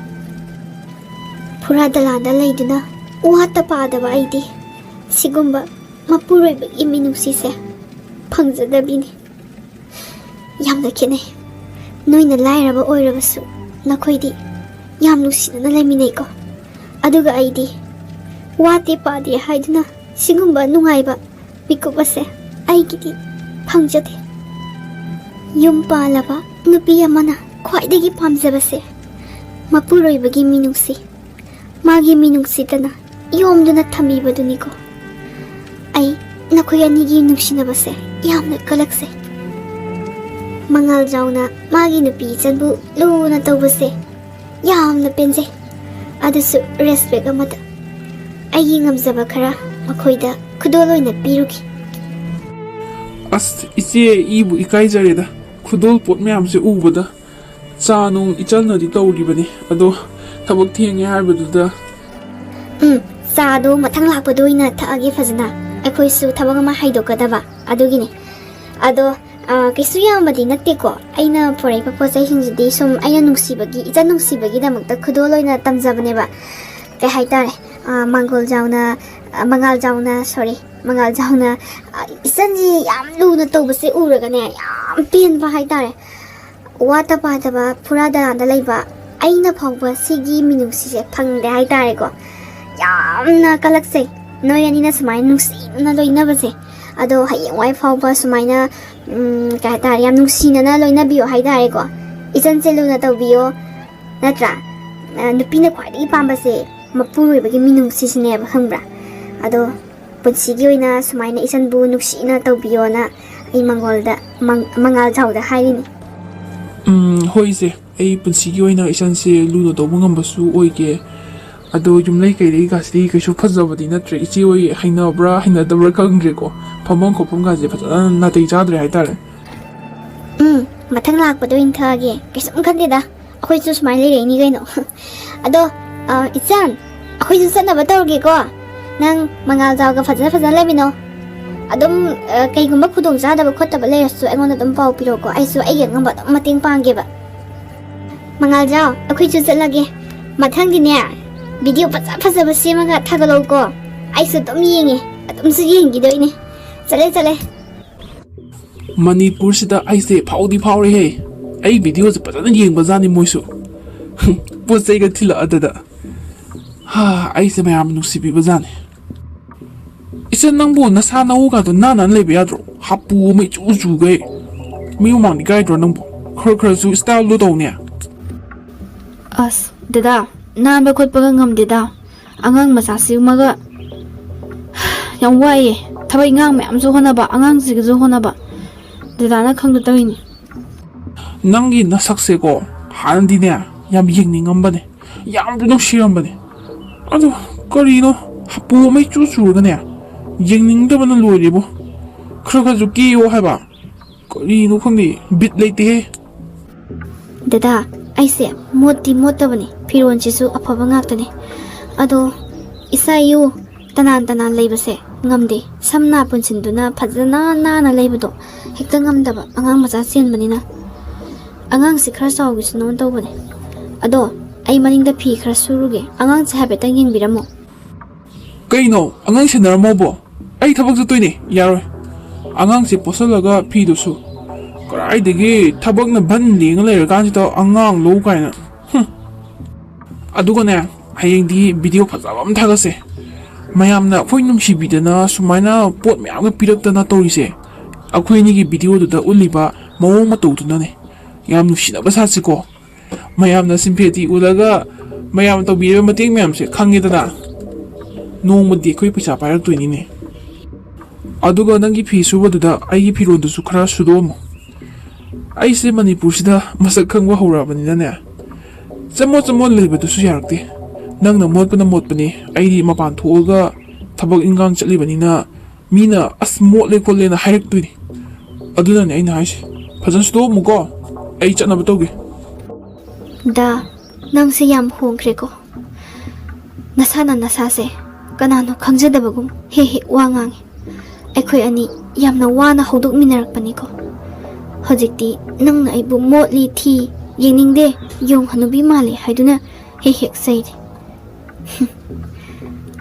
ꯐꯨꯔꯥ ꯗꯂꯥꯟꯗ ꯂꯩꯗꯨꯅ ꯋꯥꯠꯇ ꯄꯥꯗꯕ ꯑꯩꯗꯤ ꯁꯤꯒꯨꯝꯕ ꯃꯄꯨꯔꯣꯏꯕꯒꯤ ꯃꯤꯅꯨꯡꯁꯤꯁꯦ ꯐꯪꯖꯗꯕꯤꯅꯤ꯫ ꯌꯥꯝꯅ ꯈꯦꯠꯅꯩ꯫ ꯅꯣꯏꯅ ꯂꯥꯏꯔꯕ ꯑꯣꯏꯔꯕꯁꯨ ꯅꯈꯣꯏꯗꯤ ꯌꯥꯝ ꯅꯨꯡꯁꯤꯅꯅ ꯂꯩꯃꯤꯟꯅꯩꯀꯣ꯫ ꯑꯗꯨꯒ ꯑꯩꯗꯤ ꯋꯥꯠꯇꯦ ꯄꯥꯗꯦ ꯍꯥꯏꯗꯨꯅ ꯁꯤꯒꯨꯝꯕ ꯅꯨꯡꯉꯥꯏꯕ ꯃꯤꯀꯨꯞ ꯑꯁꯦ ꯑꯩꯒꯤꯗꯤ ꯐꯪꯖꯗꯦ꯫ ꯌꯨꯝ ꯄꯥꯜꯂꯕ ꯅꯨꯄꯤ ꯑꯃꯅ ꯈ꯭ꯋꯥꯏꯗꯒꯤ ꯄꯥꯝꯖꯕꯁꯦ ꯃꯄꯨꯔꯣꯏꯕꯒꯤ ꯃꯤꯅꯨꯡꯁꯤ꯫ ꯃꯥꯒꯤ ꯃꯤꯅꯨꯡꯁꯤꯗꯅ ꯌꯣꯝꯗꯨꯅ ꯊꯝꯕꯤꯕꯗꯨꯅꯤꯀꯣ꯫ ꯑꯩ ꯅꯈꯣꯏ ꯑꯅꯤꯒꯤ ꯅꯨꯡꯁꯤꯅꯕꯁꯦ ꯌꯥꯝꯅ ꯀꯜꯂꯛꯆꯩ꯫ ꯃꯉꯥꯜꯖꯥꯎꯅ ꯃꯥꯒꯤ ꯅꯨꯄꯤ ꯏꯆꯟꯕꯨ ꯂꯨꯅ ꯇꯧꯕꯁꯦ ꯌꯥꯝꯅ ꯄꯦꯟꯖꯩ꯫ ꯑꯗꯨꯁꯨ ꯔꯦꯁꯄꯦꯛ ꯑꯃꯗ꯫ ꯑꯩꯒꯤ ꯉꯝꯖꯕ ꯈꯔ ꯃꯈꯣꯏꯗ ꯈꯨꯗꯣꯜ ꯑꯣꯏꯅ ꯄꯤꯔꯨꯈꯤ꯫ ꯑꯁ, ꯏꯆꯦ, ꯏꯕꯨ ꯏꯀꯥꯏꯖꯔꯦꯗ, ꯈꯨꯗꯣꯜ ꯄꯣꯠ ꯃꯌꯥꯝꯁꯦ ꯎꯕꯗ꯫ ꯆꯥ ꯅꯨꯡ ꯏꯆꯜꯅꯗꯤ ꯇꯧꯔꯤꯕꯅꯤ, ꯑꯗꯣ ꯊꯕꯛ ꯊꯦꯡꯉꯦ ꯍꯥꯏꯕꯗꯨꯗ꯫ ꯎꯝ, ꯆꯥꯗꯣ ꯃꯊꯪ ꯂꯥꯛꯄꯗ ꯑꯣꯏꯅ ꯊꯛꯑꯒꯦ ꯐꯖꯅ꯫ ꯑꯩꯈꯣꯏꯁꯨ ꯊꯕꯛ ꯑꯃ ꯍꯥꯏꯗꯣꯛꯀꯗꯕ ꯑꯗꯨꯒꯤꯅꯤ꯫ ꯑꯗꯣ, ꯑ, ꯀꯩꯁꯨ ꯌꯥꯝꯕꯗꯤ ꯅꯠꯇꯦꯀꯣ꯫ ꯑꯩꯅ ꯄꯨꯔꯛꯏꯕ ꯄꯣꯠ ꯆꯩꯁꯤꯡꯁꯤꯗꯤ ꯁꯨꯝ ꯑꯩꯅ ꯅꯨꯡꯁꯤꯕꯒꯤ, ꯏꯆꯟ ꯅꯨꯡꯁꯤꯕꯒꯤꯗꯃꯛꯇ ꯈꯨꯗꯣꯜ ꯑꯣꯏꯅ ꯇꯝꯖꯕꯅꯦꯕ꯫ ꯀꯩ ꯍꯥꯏꯇꯥꯔꯦ, ꯑ, ꯃꯥꯡꯒꯣꯜ ꯖꯥꯎꯅ, ꯑ, ꯃꯉꯥꯜ ꯖꯥꯎꯅ, sorry, ꯃꯉꯥꯜ ꯖꯥꯎꯅ, ꯑ, ꯏꯆꯟꯁꯤ ꯌꯥꯝ ꯂꯨꯅ ꯇꯧꯕꯁꯦ ꯎꯔꯒꯅꯦ, ꯌꯥꯝ ꯄꯦꯟꯕ ꯍꯥꯏꯇꯥꯔꯦ꯫ ꯋꯥꯠꯇ ꯄꯥꯗꯕ ꯐꯨꯔꯥ ꯗꯂꯥꯟꯗ ꯂꯩꯕ ꯑꯩꯅ ꯐꯥꯎꯕ ꯁꯤꯒꯤ ꯃꯤꯅꯨꯡꯁꯤꯁꯦ ꯐꯪꯗꯦ ꯍꯥꯏꯇꯥꯔꯦꯀꯣ꯫ ꯌꯥꯝꯅ ꯀꯜꯂꯛꯆꯩ ꯅꯣꯏ ꯑꯅꯤꯅ ꯁꯨꯃꯥꯏꯅ ꯅꯨꯡꯁꯤꯅ ꯂꯣꯏꯅꯕꯁꯦ꯫ ꯑꯗꯣ ꯍꯌꯦꯡꯋꯥꯏ ꯐꯥꯎꯕ ꯁꯨꯃꯥꯏꯅ, ꯎꯝ, ꯀꯩ ꯍꯥꯏꯇꯥꯔꯦ, ꯌꯥꯝ ꯅꯨꯡꯁꯤꯅꯅ ꯂꯣꯏꯅꯕꯤꯌꯣ ꯍꯥꯏꯇꯥꯔꯦꯀꯣ꯫ ꯏꯆꯟꯁꯦ ꯂꯨꯅ ꯇꯧꯕꯤꯌꯣ, ꯅꯠꯇ꯭ꯔꯥ? ꯑ, ꯅꯨꯄꯤꯅ ꯈ꯭ꯋꯥꯏꯗꯒꯤ ꯄꯥꯝꯕꯁꯦ ꯃꯄꯨꯔꯣꯏꯕꯒꯤ ꯃꯤꯅꯨꯡꯁꯤꯁꯤꯅꯦꯕ, ꯈꯪꯕ꯭ꯔꯥ? ꯑꯗꯣ ꯄꯨꯟꯁꯤꯒꯤ ꯑꯣꯏꯅ ꯁꯨꯃꯥꯏꯅ ꯏꯆꯟꯕꯨ ꯅꯨꯡꯁꯤꯅ ꯇꯧꯕꯤꯌꯣꯅ ꯑꯩ ꯃꯉꯣꯜꯗ, ꯃꯪ-, ꯃꯉꯥꯜ ꯖꯥꯎꯗ ꯍꯥꯏꯔꯤꯅꯤ꯫ ꯎꯝ, ꯍꯣꯏ ꯏꯆꯦ, ꯑꯩ ꯄꯨꯟꯁꯤꯒꯤ ꯑꯣꯏꯅ ꯏꯆꯟꯁꯦ ꯂꯨꯅ ꯇꯧꯕ ꯉꯝꯕꯁꯨ ꯑꯣꯏꯒꯦ꯫ ꯑꯗꯣ ꯌꯨꯝꯂꯩ ꯀꯩꯔꯩꯒꯁꯤꯗꯤ ꯀꯩꯁꯨ ꯐꯖꯕꯗꯤ ꯅꯠꯇ꯭ꯔꯦ꯫ ꯏꯆꯦ ꯍꯣꯏ ꯍꯩꯅꯕ꯭ꯔꯥ ꯍꯩꯅꯗꯕ꯭ꯔꯥ ꯈꯪꯗ꯭ꯔꯦꯀꯣ꯫ ꯐꯝꯐꯝ ꯈꯣꯠꯐꯝꯒꯁꯦ ꯐꯖꯅ ꯅꯥꯇꯩ ꯆꯥꯗ꯭ꯔꯦ ꯍꯥꯏꯇꯥꯔꯦ꯫ ꯎꯝ, ꯃꯊꯪ ꯂꯥꯛꯄꯗ ꯑꯣꯏꯅ ꯊꯛꯑꯒꯦ꯫ ꯀꯩꯁꯨꯝ ꯈꯟꯗꯦꯗ꯫ ꯑꯩꯈꯣꯏꯁꯨ ꯁꯨꯃꯥꯏꯅ ꯂꯩꯔꯛꯏꯅꯤ ꯀꯩꯅꯣ꯫ ꯑꯗꯣ, ꯑ, ꯏꯆꯟ, ꯑꯩꯈꯣꯏꯁꯨ ꯆꯠꯅꯕ ꯇꯧꯔꯒꯦꯀꯣ꯫ ꯅꯪ ꯃꯉꯥꯜ ꯖꯥꯎꯒ ꯐꯖꯅ ꯐꯖꯅ ꯂꯩꯃꯤꯟꯅꯧ꯫ ꯑꯗꯨꯝ, ꯑ, ꯀꯩꯒꯨꯝꯕ ꯈꯨꯗꯣꯡ ꯆꯥꯗꯕ ꯈꯣꯠꯇꯕ ꯂꯩꯔꯁꯨ ꯑꯩꯉꯣꯟꯗ ꯑꯗꯨꯝ ꯄꯥꯎ ꯄꯤꯔꯛꯑꯣꯀꯣ꯫ ꯑꯩꯁꯨ ꯑꯩꯒꯤ ꯑꯉꯝꯕ ꯑꯗꯨꯝ ꯃꯇꯦꯡ ꯄꯥꯡꯒꯦꯕ꯫ ꯃꯉꯥꯜ ꯖꯥꯎ, ꯑꯩꯈꯣꯏꯁꯨ ꯆꯠꯂꯒꯦ꯫ ꯃꯊꯪꯗꯤꯅꯦ, video ꯐꯖ ꯐꯖꯕ ꯁꯦꯝꯃꯒ ꯊꯥꯒꯠꯂꯛꯎꯀꯣ꯫ ꯑꯩꯁꯨ ꯑꯗꯨꯝ ꯌꯦꯡꯉꯦ, ꯑꯗꯨꯝꯁꯨ ꯌꯦꯡꯈꯤꯗꯣꯏꯅꯦ꯫ ꯆꯠꯂꯦ, ꯆꯠꯂꯦ꯫ ꯃꯅꯤꯄꯨꯔꯁꯤꯗ ꯑꯩꯁꯦ ꯐꯥꯎꯗꯤ ꯐꯥꯎꯔꯦꯍꯦ꯫ ꯑꯩ videoꯁꯦ ꯐꯖꯅ ꯌꯦꯡꯕꯖꯥꯠꯅꯤ ꯃꯣꯏꯁꯨ꯫ ꯄꯣꯠ ꯆꯩꯒ ꯊꯤꯜꯂꯛꯑꯗꯗ꯫ ꯍꯥ, ꯑꯩꯁꯦ ꯃꯌꯥꯝ ꯅꯨꯡꯁꯤꯕꯤꯕꯖꯥꯠꯅꯤ꯫ ꯏꯆꯟ, ꯅꯪꯕꯨ ꯅꯁꯥ ꯅꯎꯒꯗꯣ ꯅꯥꯟꯅ ꯂꯩꯕ ꯌꯥꯗ꯭ꯔꯣ? ꯍꯥꯄꯨ ꯑꯃ ꯏꯆꯨ ꯆꯨꯒꯩ꯫ ꯃꯤ ꯃꯃꯥꯡꯗ ꯏꯀꯥꯏꯗ꯭ꯔꯣ ꯅꯪꯕꯨ? ꯈꯔ ꯈꯔꯁꯨ styleꯗꯣ ꯇꯧꯅꯦ꯫ ꯑꯁ, ꯗꯗꯥ, ꯅꯥꯟꯕ ꯈꯣꯠꯄꯒ ꯉꯝꯗꯦꯗ꯫ ꯑꯉꯥꯡ ꯃꯆꯥꯁꯤꯃꯒ ꯌꯥꯝ ꯋꯥꯏꯌꯦ꯫ ꯊꯕꯛ ꯏꯪꯈꯥꯡ ꯃꯌꯥꯝꯁꯨ ꯍꯣꯠꯅꯕ, ꯑꯉꯥꯡꯁꯤꯒꯁꯨ ꯍꯣꯠꯅꯕ꯫ ꯗꯗꯥꯅ ꯈꯪꯗ ꯇꯧꯔꯤꯅꯤ꯫ ꯅꯪꯒꯤ ꯅꯁꯛꯁꯦꯀꯣ, ꯍꯥꯟꯅꯗꯤꯅꯦ, ꯌꯥꯝ ꯌꯦꯡꯅꯤꯡꯉꯝꯕꯅꯦ, ꯌꯥꯝꯁꯨ ꯅꯨꯡꯁꯤꯔꯝꯕꯅꯦ꯫ ꯑꯗꯣ ꯀꯔꯤꯅꯣ, ꯍꯥꯄꯨ ꯑꯃ ꯏꯆꯨ ꯆꯨꯔꯒꯅꯦ, ꯌꯦꯡꯅꯤꯡꯗꯕꯅ ꯂꯣꯏꯔꯦꯕꯣ꯫ ꯈꯔ ꯈꯔꯁꯨ ꯀꯦꯌꯣ ꯍꯥꯏꯕ꯫ ꯀꯔꯤꯅꯣ ꯈꯪꯗꯦ, ꯕꯤꯠ ꯂꯩꯇꯦꯍꯦ꯫ ꯗꯗꯥ, ꯑꯩꯁꯦ ꯃꯣꯠꯇꯤ ꯃꯣꯠꯇꯕꯅꯤ, ꯐꯤꯔꯣꯜꯁꯤꯁꯨ ꯑꯐꯕ ꯉꯥꯛꯇꯅꯤ꯫ ꯑꯗꯣ ꯏꯁꯥ ꯏꯎ ꯇꯅꯥꯟ ꯇꯅꯥꯟ ꯂꯩꯕꯁꯦ ꯉꯝꯗꯦ꯫ ꯁꯝ ꯅꯥ ꯄꯨꯟꯁꯤꯟꯗꯨꯅ ꯐꯖꯅ ꯅꯥꯟꯅ ꯂꯩꯕꯗꯣ ꯍꯦꯛꯇ ꯉꯝꯗꯕ, ꯑꯉꯥꯡ ꯃꯆꯥ ꯆꯦꯟꯕꯅꯤꯅ꯫ ꯑꯉꯥꯡꯁꯤ ꯈꯔ ꯆꯥꯎꯈꯤꯁꯅꯨ ꯇꯧꯕꯅꯦ꯫ ꯑꯗꯣ ꯑꯩ ꯃꯅꯤꯡꯗ ꯐꯤ ꯈꯔ ꯁꯨꯔꯨꯒꯦ, ꯑꯉꯥꯡꯁꯦ ꯍꯥꯏꯐꯦꯠꯇꯪ ꯌꯦꯡꯕꯤꯔꯝꯃꯣ꯫ ꯀꯩꯅꯣ, ꯑꯉꯥꯡ ꯁꯦꯟꯅꯔꯝꯃꯣꯕꯣ? ꯑꯩ ꯊꯕꯛ ꯆꯠꯇꯣꯏꯅꯦ, ꯌꯥꯔꯣꯏ꯫ ꯑꯉꯥꯡꯁꯦ ꯄꯣꯠꯁꯜꯂꯒ ꯐꯤꯗꯨꯁꯨ꯫ ꯀꯗꯥꯏꯗꯒꯤ ꯊꯕꯛꯅ ꯕꯟ ꯂꯦꯡꯉ ꯂꯩꯔꯀꯥꯟꯁꯤꯗ ꯑꯉꯥꯡ ꯂꯧ ꯀꯥꯏꯅ꯫ ꯍꯨꯝ꯫ ꯑꯗꯨꯒꯅꯦ, ꯍꯌꯦꯡꯗꯤ ꯚꯤꯗꯤꯑꯣ ꯐꯖꯕ ꯑꯃ ꯊꯥꯒꯠꯁꯦ꯫ ꯃꯌꯥꯝꯅ ꯑꯩꯈꯣꯏ ꯅꯨꯡꯁꯤꯕꯤꯗꯅ ꯁꯨꯃꯥꯏꯅ ꯄꯣꯠ ꯃꯌꯥꯝꯒ ꯄꯤꯔꯛꯇꯅ ꯇꯧꯔꯤꯁꯦ, ꯑꯩꯈꯣꯏ ꯑꯅꯤꯒꯤ ꯚꯤꯗꯤꯑꯣꯗꯨꯗ ꯎꯠꯂꯤꯕ ꯃꯑꯣꯡ ꯃꯇꯧꯗꯨꯅꯅꯦ꯫ ꯌꯥꯝ ꯅꯨꯡꯁꯤꯅꯕ ꯁꯥꯁꯤꯀꯣ꯫ ꯃꯌꯥꯝꯅ ꯁꯤꯝꯄꯦꯊꯤ ꯎꯠꯂꯒ ꯃꯌꯥꯝꯅ ꯇꯧꯕꯤꯔꯤꯕ ꯃꯇꯦꯡ ꯃꯌꯥꯝꯁꯦ ꯈꯪꯉꯦꯗꯅ, ꯅꯣꯡꯃꯗꯤ ꯑꯩꯈꯣꯏ ꯄꯩꯁꯥ ꯄꯥꯏꯔꯛꯇꯣꯏꯅꯤꯅꯦ꯫ ꯑꯗꯨꯒ ꯅꯪꯒꯤ ꯐꯤ ꯁꯨꯕꯗꯨꯗ ꯑꯩꯒꯤ ꯐꯤꯔꯣꯜꯗꯨꯁꯨ ꯈꯔ ꯁꯨꯗꯣꯛꯑꯝꯃꯣ꯫ ꯑꯩꯁꯦ ꯃꯅꯤꯄꯨꯔꯁꯤꯗ ꯃꯁꯛ ꯈꯪꯕ ꯍꯧꯔꯛꯑꯕꯅꯤꯅꯅꯦ, ꯆꯃꯣꯠ ꯆꯃꯣꯠ ꯂꯩꯕꯗꯨꯁꯨ ꯌꯥꯔꯛꯇꯦ꯫ ꯅꯪꯅ ꯃꯣꯠꯄꯅ ꯃꯣꯠꯄꯅꯤ, ꯑꯩꯗꯤ ꯃꯄꯥꯟ ꯊꯣꯛꯑꯒ ꯊꯕꯛ ꯏꯟꯈꯥꯡ ꯆꯠꯂꯤꯕꯅꯤꯅ ꯃꯤꯅ "ꯑꯁ, ꯃꯣꯠꯂꯦ ꯈꯣꯠꯂꯦꯅ" ꯍꯥꯏꯔꯛꯇꯣꯏꯅꯤ꯫ ꯑꯗꯨꯅꯅꯦ ꯑꯩꯅ ꯍꯥꯏꯁꯦ, ꯐꯖꯅ ꯁꯨꯗꯣꯛꯑꯝꯃꯨꯀꯣ, ꯑꯩ ꯆꯠꯅꯕ ꯇꯧꯒꯦ꯫ ꯗꯥ, ꯅꯪꯁꯦ ꯌꯥꯝ ꯍꯣꯡꯈ꯭ꯔꯦꯀꯣ꯫ ꯅꯁꯥꯅ ꯅꯁꯥꯁꯦ ꯀꯅꯥꯅꯣ ꯈꯪꯖꯗꯕꯒꯨꯝ ꯍꯦꯛ ꯍꯦꯛ ꯋꯥ ꯉꯥꯡꯉꯤ꯫ ꯑꯩꯈꯣꯏ ꯑꯅꯤ ꯌꯥꯝꯅ ꯋꯥꯅ ꯍꯧꯗꯣꯛꯃꯤꯟꯅꯔꯛꯄꯅꯤꯀꯣ꯫ ꯍꯧꯖꯤꯛꯇꯤ ꯅꯪꯅ ꯑꯩꯕꯨ "ꯃꯣꯠꯂꯤ, ꯊꯤ, ꯌꯦꯡꯅꯤꯡꯗꯦ, ꯌꯣꯡ ꯍꯅꯨꯕꯤ ꯃꯥꯜꯂꯤ" ꯍꯥꯏꯗꯨꯅ ꯍꯦꯛ ꯍꯦꯛ ꯆꯩꯔꯤ꯫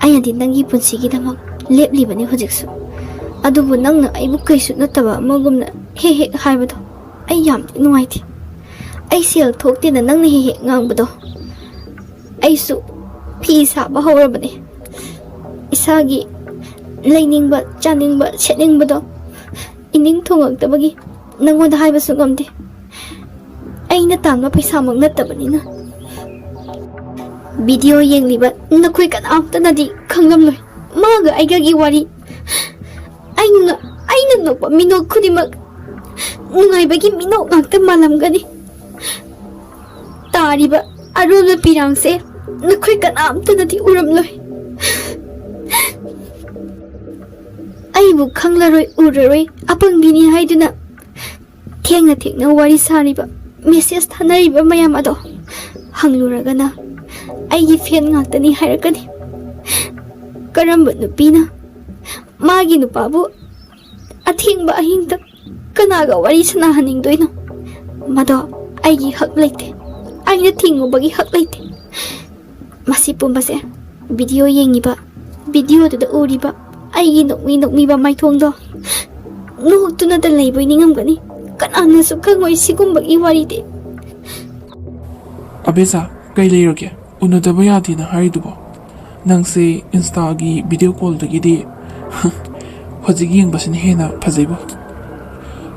ꯑꯩꯅꯗꯤ ꯅꯪꯒꯤ ꯄꯨꯟꯁꯤꯒꯤꯗꯃꯛ ꯂꯦꯞꯂꯤꯕꯅꯤ ꯍꯧꯖꯤꯛꯁꯨ꯫ ꯑꯗꯨꯕꯨ ꯅꯪꯅ ꯑꯩꯕꯨ ꯀꯩꯁꯨ ꯅꯠꯇꯕ ꯑꯃꯒꯨꯝꯅ ꯍꯦꯛ ꯍꯦꯛ ꯍꯥꯏꯕꯗꯣ ꯑꯩ ꯌꯥꯝ ꯅꯨꯡꯉꯥꯏꯇꯦ꯫ ꯑꯩ ꯁꯦꯜ ꯊꯣꯛꯇꯦꯅ ꯅꯪꯅ ꯍꯦꯛ ꯍꯦꯛ ꯉꯥꯡꯕꯗꯣ꯫ ꯑꯩꯁꯨ ꯐꯤ ꯁꯥꯕ ꯍꯧꯔꯕꯅꯦ꯫ ꯏꯁꯥꯒꯤ ꯂꯩꯅꯤꯡꯕ, ꯆꯥꯅꯤꯡꯕ, ꯁꯦꯠꯅꯤꯡꯕꯗꯣ ꯏꯅꯤꯡ ꯊꯨꯡꯉꯛꯇꯕꯒꯤ ꯅꯪꯉꯣꯟꯗ ꯍꯥꯏꯕꯁꯨ ꯉꯝꯗꯦ꯫ ꯑꯩꯅ ꯇꯥꯟꯕ ꯄꯩꯁꯥꯃꯛ ꯅꯠꯇꯕꯅꯤꯅ꯫ ꯚꯤꯗꯤꯑꯣ ꯌꯦꯡꯂꯤꯕ ꯅꯈꯣꯏ ꯀꯅꯥꯝꯇꯅꯗꯤ ꯈꯪꯂꯝꯂꯣꯏ ꯃꯥꯒ ꯑꯩꯒꯒꯤ ꯋꯥꯔꯤ꯫ ꯑꯩꯅ, ꯑꯩꯅ ꯅꯣꯛꯄ ꯃꯤꯅꯣꯛ ꯈꯨꯗꯤꯡꯃꯛ ꯅꯨꯡꯉꯥꯏꯕꯒꯤ ꯃꯤꯅꯣꯛ ꯉꯥꯛꯇ ꯃꯥꯜꯂꯝꯒꯅꯤ꯫ ꯇꯥꯔꯤꯕ ꯑꯔꯣꯟꯕ ꯄꯤꯔꯥꯡꯁꯦ ꯅꯈꯣꯏ ꯀꯅꯥꯝꯇꯅꯗꯤ ꯎꯔꯝꯂꯣꯏ꯫ ꯑꯩꯕꯨ ꯈꯪꯂꯔꯣꯏ ꯎꯔꯔꯣꯏ ꯑꯄꯪꯕꯤꯅꯤ ꯍꯥꯏꯗꯨꯅ ꯊꯦꯡꯅ ꯊꯦꯡꯅ ꯋꯥꯔꯤ ꯁꯥꯔꯤꯕ, ꯃꯦꯁꯦꯖ ꯊꯥꯅꯔꯤꯕ ꯃꯌꯥꯝ ꯑꯗꯣ ꯍꯪꯂꯨꯔꯒꯅ ꯑꯩꯒꯤ ꯐꯦꯟ ꯉꯥꯛꯇꯅꯤ ꯍꯥꯏꯔꯛꯀꯅꯤ꯫ ꯀꯔꯝꯕ ꯅꯨꯄꯤꯅ ꯃꯥꯒꯤ ꯅꯨꯄꯥꯕꯨ ꯑꯊꯦꯡꯕ ꯑꯍꯤꯡꯗ ꯀꯅꯥꯒ ꯋꯥꯔꯤ ꯁꯥꯟꯅꯍꯟꯅꯤꯡꯗꯣꯏꯅꯣ? ꯃꯗꯣ ꯑꯩꯒꯤ ꯍꯛ ꯂꯩꯇꯦ꯫ ꯑꯩꯅ ꯊꯤꯡꯉꯨꯕꯒꯤ ꯍꯛ ꯂꯩꯇꯦ꯫ ꯃꯁꯤ ꯄꯨꯝꯕꯁꯦ ꯚꯤꯗꯤꯑꯣ ꯌꯦꯡꯉꯤꯕ, ꯚꯤꯗꯤꯑꯣꯗꯨꯗ ꯎꯔꯤꯕ ꯑꯩꯒꯤ ꯅꯣꯛꯃꯤ ꯅꯣꯛꯃꯤꯕ ꯃꯥꯏꯊꯣꯡꯗꯣ ꯅꯣꯛꯇꯨꯅꯇ ꯂꯩꯕꯣꯏ ꯅꯤꯡꯉꯝꯒꯅꯤ꯫ ꯀꯅꯥꯅꯁꯨ ꯈꯪꯉꯣꯏ ꯁꯤꯒꯨꯝꯕꯒꯤ ꯋꯥꯔꯤꯗꯤ꯫ ꯑꯕꯦꯖꯥ, ꯀꯩ ꯂꯩꯔꯒꯦ? ꯎꯅꯗꯕ ꯌꯥꯗꯦꯅ ꯍꯥꯏꯔꯤꯗꯨꯕꯣ? ꯅꯪꯁꯦ ꯏꯟꯁꯇꯥꯒꯤ ꯚꯤꯗꯤꯑꯣ ꯀꯣꯜꯗꯒꯤꯗꯤ ꯍꯧꯖꯤꯛ ꯌꯦꯡꯕꯁꯤꯅ ꯍꯦꯟꯅ ꯐꯖꯩꯕꯣ꯫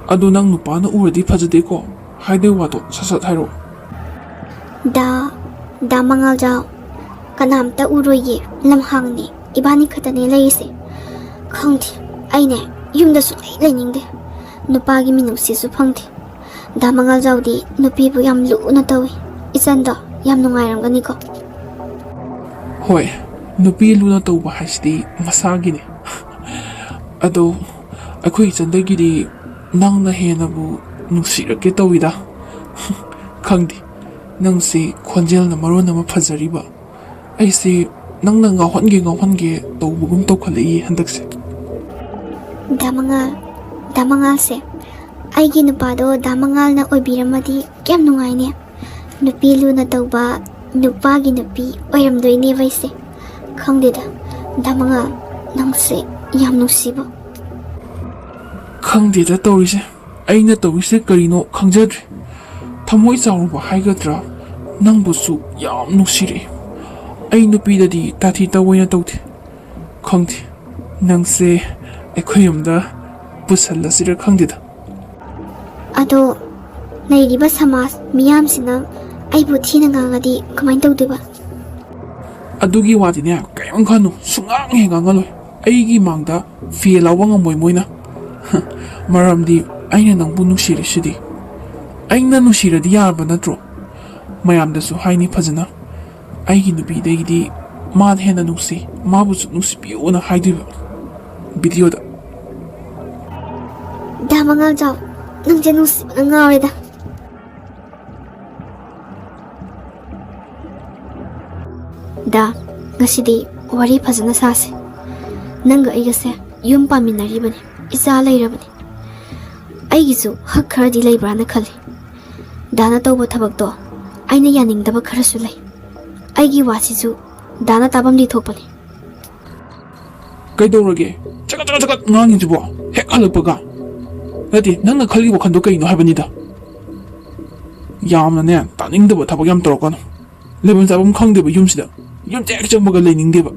ꯑꯗꯣ ꯅꯪ ꯅꯨꯄꯥꯅ ꯎꯔꯗꯤ ꯐꯖꯗꯦꯀꯣ? ꯍꯥꯏꯗꯣꯏ ꯋꯥꯗꯣ ꯁꯠ ꯁꯠ ꯍꯥꯏꯔꯛꯑꯣ꯫ ꯗꯥ, ꯗꯥ ꯃꯉꯥꯜꯖꯥꯎ, ꯀꯅꯥꯝꯇ ꯎꯔꯣꯏꯌꯦ, ꯂꯝꯍꯥꯡꯅꯦ, ꯏꯕꯥꯅꯤ ꯈꯛꯇꯅꯦ ꯂꯩꯔꯤꯁꯦ꯫ ꯈꯪꯗꯦ, ꯑꯩꯅꯦ ꯌꯨꯝꯗ ꯁꯨꯡꯂꯩ ꯂꯩꯅꯤꯡꯗꯦ, ꯅꯨꯄꯥꯒꯤ ꯃꯤꯅꯨꯡꯁꯤꯁꯨ ꯐꯪꯗꯦ꯫ ꯗꯥ ꯃꯉꯥꯜꯖꯥꯎꯗꯤ ꯅꯨꯄꯤꯕꯨ ꯌꯥꯝ ꯂꯨꯅ ꯇꯧꯏ꯫ ꯏꯆꯟꯗꯣ ꯌꯥꯝ ꯅꯨꯡꯉꯥꯏꯔꯝꯒꯅꯤꯀꯣ꯫ ꯍꯣꯏ, ꯅꯨꯄꯤ ꯂꯨꯅ ꯇꯧꯕ ꯍꯥꯏꯁꯤꯗꯤ ꯃꯁꯥꯒꯤꯅꯤ꯫ ꯑꯗꯣ ꯑꯩꯈꯣꯏ ꯏꯆꯟꯗꯒꯤꯗꯤ ꯅꯪꯅ ꯍꯦꯟꯅꯕꯨ ꯅꯨꯡꯁꯤꯔꯛꯀꯦ ꯇꯧꯏꯗ꯫ ꯈꯪꯗꯦ, ꯅꯪꯁꯦ ꯈꯣꯟꯖꯦꯜꯅ ꯃꯔꯣꯟ ꯑꯃ ꯐꯖꯔꯤꯕ꯫ ꯑꯩꯁꯦ ꯅꯪꯅ ꯉꯥꯎꯍꯟꯒꯦ ꯉꯥꯎꯍꯟꯒꯦ ꯇꯧꯕꯒꯨꯝ ꯇꯧꯈꯠꯂꯛꯏ ꯍꯟꯗꯛꯁꯦ꯫ ꯗꯥ ꯃꯉꯥꯜ, ꯗꯥ ꯃꯉꯥꯜꯁꯦ, ꯑꯩꯒꯤ ꯅꯨꯄꯥꯗꯣ ꯗꯥ ꯃꯉꯥꯜꯅ ꯑꯣꯏꯕꯤꯔꯝꯃꯗꯤ ꯀꯌꯥꯝ ꯅꯨꯡꯉꯥꯏꯅꯤ꯫ ꯅꯨꯄꯤ ꯂꯨꯅ ꯇꯧꯕ ꯅꯨꯄꯥꯒꯤ ꯅꯨꯄꯤ ꯑꯣꯏꯔꯝꯗꯣꯏꯅꯦꯕ ꯑꯩꯁꯦ꯫ ꯈꯪꯗꯦꯗ, ꯗꯥ ꯃꯉꯥꯜ, ꯅꯪꯁꯦ ꯌꯥꯝ ꯅꯨꯡꯁꯤꯕ꯫ ꯈꯪꯗꯦꯗ ꯇꯧꯔꯤꯁꯦ, ꯑꯩꯅ ꯇꯧꯔꯤꯁꯦ ꯀꯔꯤꯅꯣ ꯈꯪꯖꯗ꯭ꯔꯦ꯫ ꯊꯃꯣꯏ ꯆꯥꯎꯔꯨꯕ ꯍꯥꯏꯒꯗ꯭ꯔꯥ, ꯅꯪꯕꯨꯁꯨ ꯌꯥꯝ ꯅꯨꯡꯁꯤꯔꯛꯏ꯫ ꯑꯩ ꯅꯨꯄꯤꯗꯗꯤ ꯇꯥꯊꯤ ꯇꯥꯑꯣꯏꯅ ꯇꯧꯗꯦ꯫ ꯈꯪꯗꯦ, ꯅꯪꯁꯦ ꯑꯩꯈꯣꯏ ꯌꯨꯝꯗ ꯄꯨꯁꯜꯂꯁꯤꯔ ꯈꯪꯗꯦꯗ꯫ ꯑꯗꯣ ꯂꯩꯔꯤꯕ ꯁꯃꯥꯖ ꯃꯤꯌꯥꯝꯁꯤꯅ ꯑꯩꯕꯨ ꯊꯤꯅ ꯉꯥꯡꯉꯗꯤ ꯀꯃꯥꯏꯅ ꯇꯧꯗꯣꯏꯕ? ꯑꯗꯨꯒꯤ ꯋꯥꯗꯤꯅꯦ, ꯀꯔꯤꯝ ꯈꯟꯅꯨ, ꯁꯨꯡꯉꯥꯡ ꯍꯦꯛ ꯉꯥꯡꯉꯜꯂꯣꯏ꯫ ꯑꯩꯒꯤ ꯃꯥꯡꯗ ꯐꯦ ꯂꯥꯎꯕ ꯉꯝꯃꯣꯏ ꯃꯣꯏꯅ꯫ ꯃꯔꯝꯗꯤ ꯑꯩꯅ ꯅꯪꯕꯨ ꯅꯨꯡꯁꯤꯔꯤꯁꯤꯗꯤ꯫ ꯑꯩꯅ ꯅꯨꯡꯁꯤꯔꯗꯤ ꯌꯥꯔꯕ ꯅꯠꯇ꯭ꯔꯣ? ꯃꯌꯥꯝꯗꯁꯨ ꯍꯥꯏꯅꯤ ꯐꯖꯅ, ꯑꯩꯒꯤ ꯅꯨꯄꯤꯗꯒꯤꯗꯤ ꯃꯥꯅ ꯍꯦꯟꯅ ꯅꯨꯡꯁꯤ, ꯃꯥꯕꯨꯁꯨ ꯅꯨꯡꯁꯤꯕꯤꯌꯨꯅ ꯍꯥꯏꯗꯣꯏꯕ ꯚꯤꯗꯤꯑꯣꯗ꯫ ꯗꯥ ꯃꯉꯥꯜꯆꯥꯎ, ꯅꯪꯁꯦ ꯅꯨꯡꯁꯤꯕꯅ ꯉꯥꯎꯔꯦꯗ꯫ ꯗꯥ, ꯉꯁꯤꯗꯤ ꯋꯥꯔꯤ ꯐꯖꯅ ꯁꯥꯁꯦ꯫ ꯅꯪꯒ ꯑꯩꯒꯁꯦ ꯌꯨꯝ ꯄꯥꯟꯃꯤꯟꯅꯔꯤꯕꯅꯤ, ꯏꯆꯥ ꯂꯩꯔꯕꯅꯤ꯫ ꯑꯩꯒꯤꯁꯨ ꯍꯛ ꯈꯔꯗꯤ ꯂꯩꯕ꯭ꯔꯥꯅ ꯈꯜꯂꯤ꯫ ꯗꯥꯅ ꯇꯧꯕ ꯊꯕꯛꯇꯣ ꯑꯩꯅ ꯌꯥꯅꯤꯡꯗꯕ ꯈꯔꯁꯨ ꯂꯩ꯫ ꯑꯩꯒꯤ ꯋꯥꯁꯤꯁꯨ ꯗꯥꯅ ꯇꯥꯐꯝꯗꯤ ꯊꯣꯛꯄꯅꯤ꯫ ꯀꯩꯗꯧꯔꯒꯦ? ꯆꯒꯠ ꯆꯒꯠ ꯆꯒꯠ ꯉꯥꯡꯉꯤꯁꯤꯕꯣ? ꯍꯦꯛ ꯍꯜꯂꯛꯄꯒ꯫ ꯅꯠꯇꯦ, ꯅꯪꯅ ꯈꯜꯂꯤ ꯋꯥꯈꯜꯗꯣ ꯀꯩꯅꯣ ꯍꯥꯏꯕꯅꯤꯗ꯫ ꯌꯥꯝꯅꯅꯦ, ꯇꯥꯅꯤꯡꯗꯕ ꯊꯕꯛ ꯌꯥꯝ ꯇꯧꯔꯛꯀꯅꯨ꯫ ꯂꯩꯐꯝ ꯆꯥꯐꯝ ꯈꯪꯗꯦꯕ ꯌꯨꯝꯁꯤꯗ꯫ ꯌꯨꯝ ꯆꯦꯛ ꯆꯪꯕꯒ ꯂꯩꯅꯤꯡꯗꯦꯕ꯫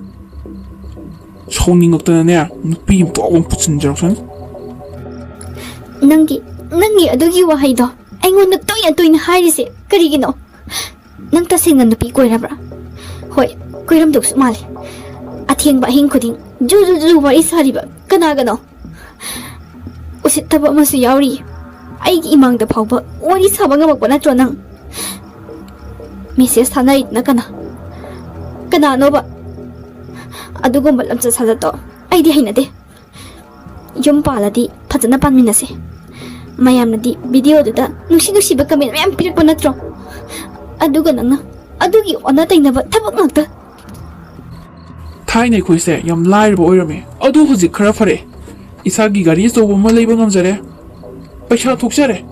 ꯁꯥꯎꯅꯤꯡꯉꯛꯇꯅꯅꯦ, ꯅꯨꯄꯤ ꯑꯃ ꯄꯣꯛ ꯑꯃ ꯄꯨꯁꯤꯟꯖꯔꯛꯁꯅꯤ꯫ ꯅꯪꯒꯤ, ꯅꯪꯒꯤ ꯑꯗꯨꯒꯤ ꯋꯥꯍꯩꯗꯣ ꯑꯩꯉꯣꯟꯗ ꯇꯣꯏꯅ ꯇꯣꯏꯅ ꯍꯥꯏꯔꯤꯁꯦ ꯀꯔꯤꯒꯤꯅꯣ? ꯅꯪ ꯇꯁꯦꯡꯅ ꯅꯨꯄꯤ ꯀꯣꯏꯔꯕ꯭ꯔꯥ? ꯍꯣꯏ, ꯀꯣꯏꯔꯝꯗꯧꯁꯨ ꯃꯥꯜꯂꯦ꯫ ꯑꯊꯦꯡꯕ ꯑꯍꯤꯡ ꯈꯨꯗꯤꯡ ꯖꯨ ꯖꯨ ꯖꯨ ꯋꯥꯔꯤ ꯁꯥꯔꯤꯕ ꯀꯅꯥꯒꯅꯣ? ꯎꯁꯤꯠꯇꯕ ꯑꯃꯁꯨ ꯌꯥꯎꯔꯤ꯫ ꯑꯩꯒꯤ ꯏꯃꯥꯡꯗ ꯐꯥꯎꯕ ꯋꯥꯔꯤ ꯁꯥꯕ ꯉꯝꯃꯛꯄ ꯅꯠꯇ꯭ꯔꯣ ꯅꯪ? ꯃꯦꯁꯦꯖ ꯊꯥꯅꯔꯤꯗꯨꯅ ꯀꯅꯥ? ꯀꯅꯥꯅꯣꯕ? ꯑꯗꯨꯒꯨꯝꯕ ꯂꯝꯆꯠ ꯁꯥꯖꯠꯇꯣ ꯑꯩꯗꯤ ꯍꯩꯅꯗꯦ꯫ ꯌꯨꯝ ꯄꯥꯜꯂꯗꯤ ꯐꯖꯅ ꯄꯥꯟꯃꯤꯟꯅꯁꯦ꯫ ꯃꯌꯥꯝꯅꯗꯤ ꯚꯤꯗꯤꯑꯣꯗꯨꯗ ꯅꯨꯡꯁꯤ ꯅꯨꯡꯁꯤꯕ ꯀꯃꯦꯟ ꯃꯌꯥꯝ ꯄꯤꯔꯛꯄ ꯅꯠꯇ꯭ꯔꯣ? ꯑꯗꯨꯒ ꯅꯪꯅ ꯑꯗꯨꯒꯤ ꯑꯣꯟꯅ ꯇꯩꯅꯕ ꯊꯕꯛ ꯉꯥꯛꯇ꯫ ꯊꯥꯏꯅ ꯑꯩꯈꯣꯏꯁꯦ ꯌꯥꯝ ꯂꯥꯏꯔꯕ ꯑꯣꯏꯔꯝꯃꯦ, ꯑꯗꯨ ꯍꯧꯖꯤꯛ ꯈꯔ ꯐꯔꯦ꯫ ꯏꯁꯥꯒꯤ ꯒꯥꯔꯤ ꯑꯆꯧꯕ ꯑꯃ ꯂꯩꯕ ꯉꯝꯖꯔꯦ, ꯄꯩꯁꯥ ꯊꯣꯛꯆꯔꯦ꯫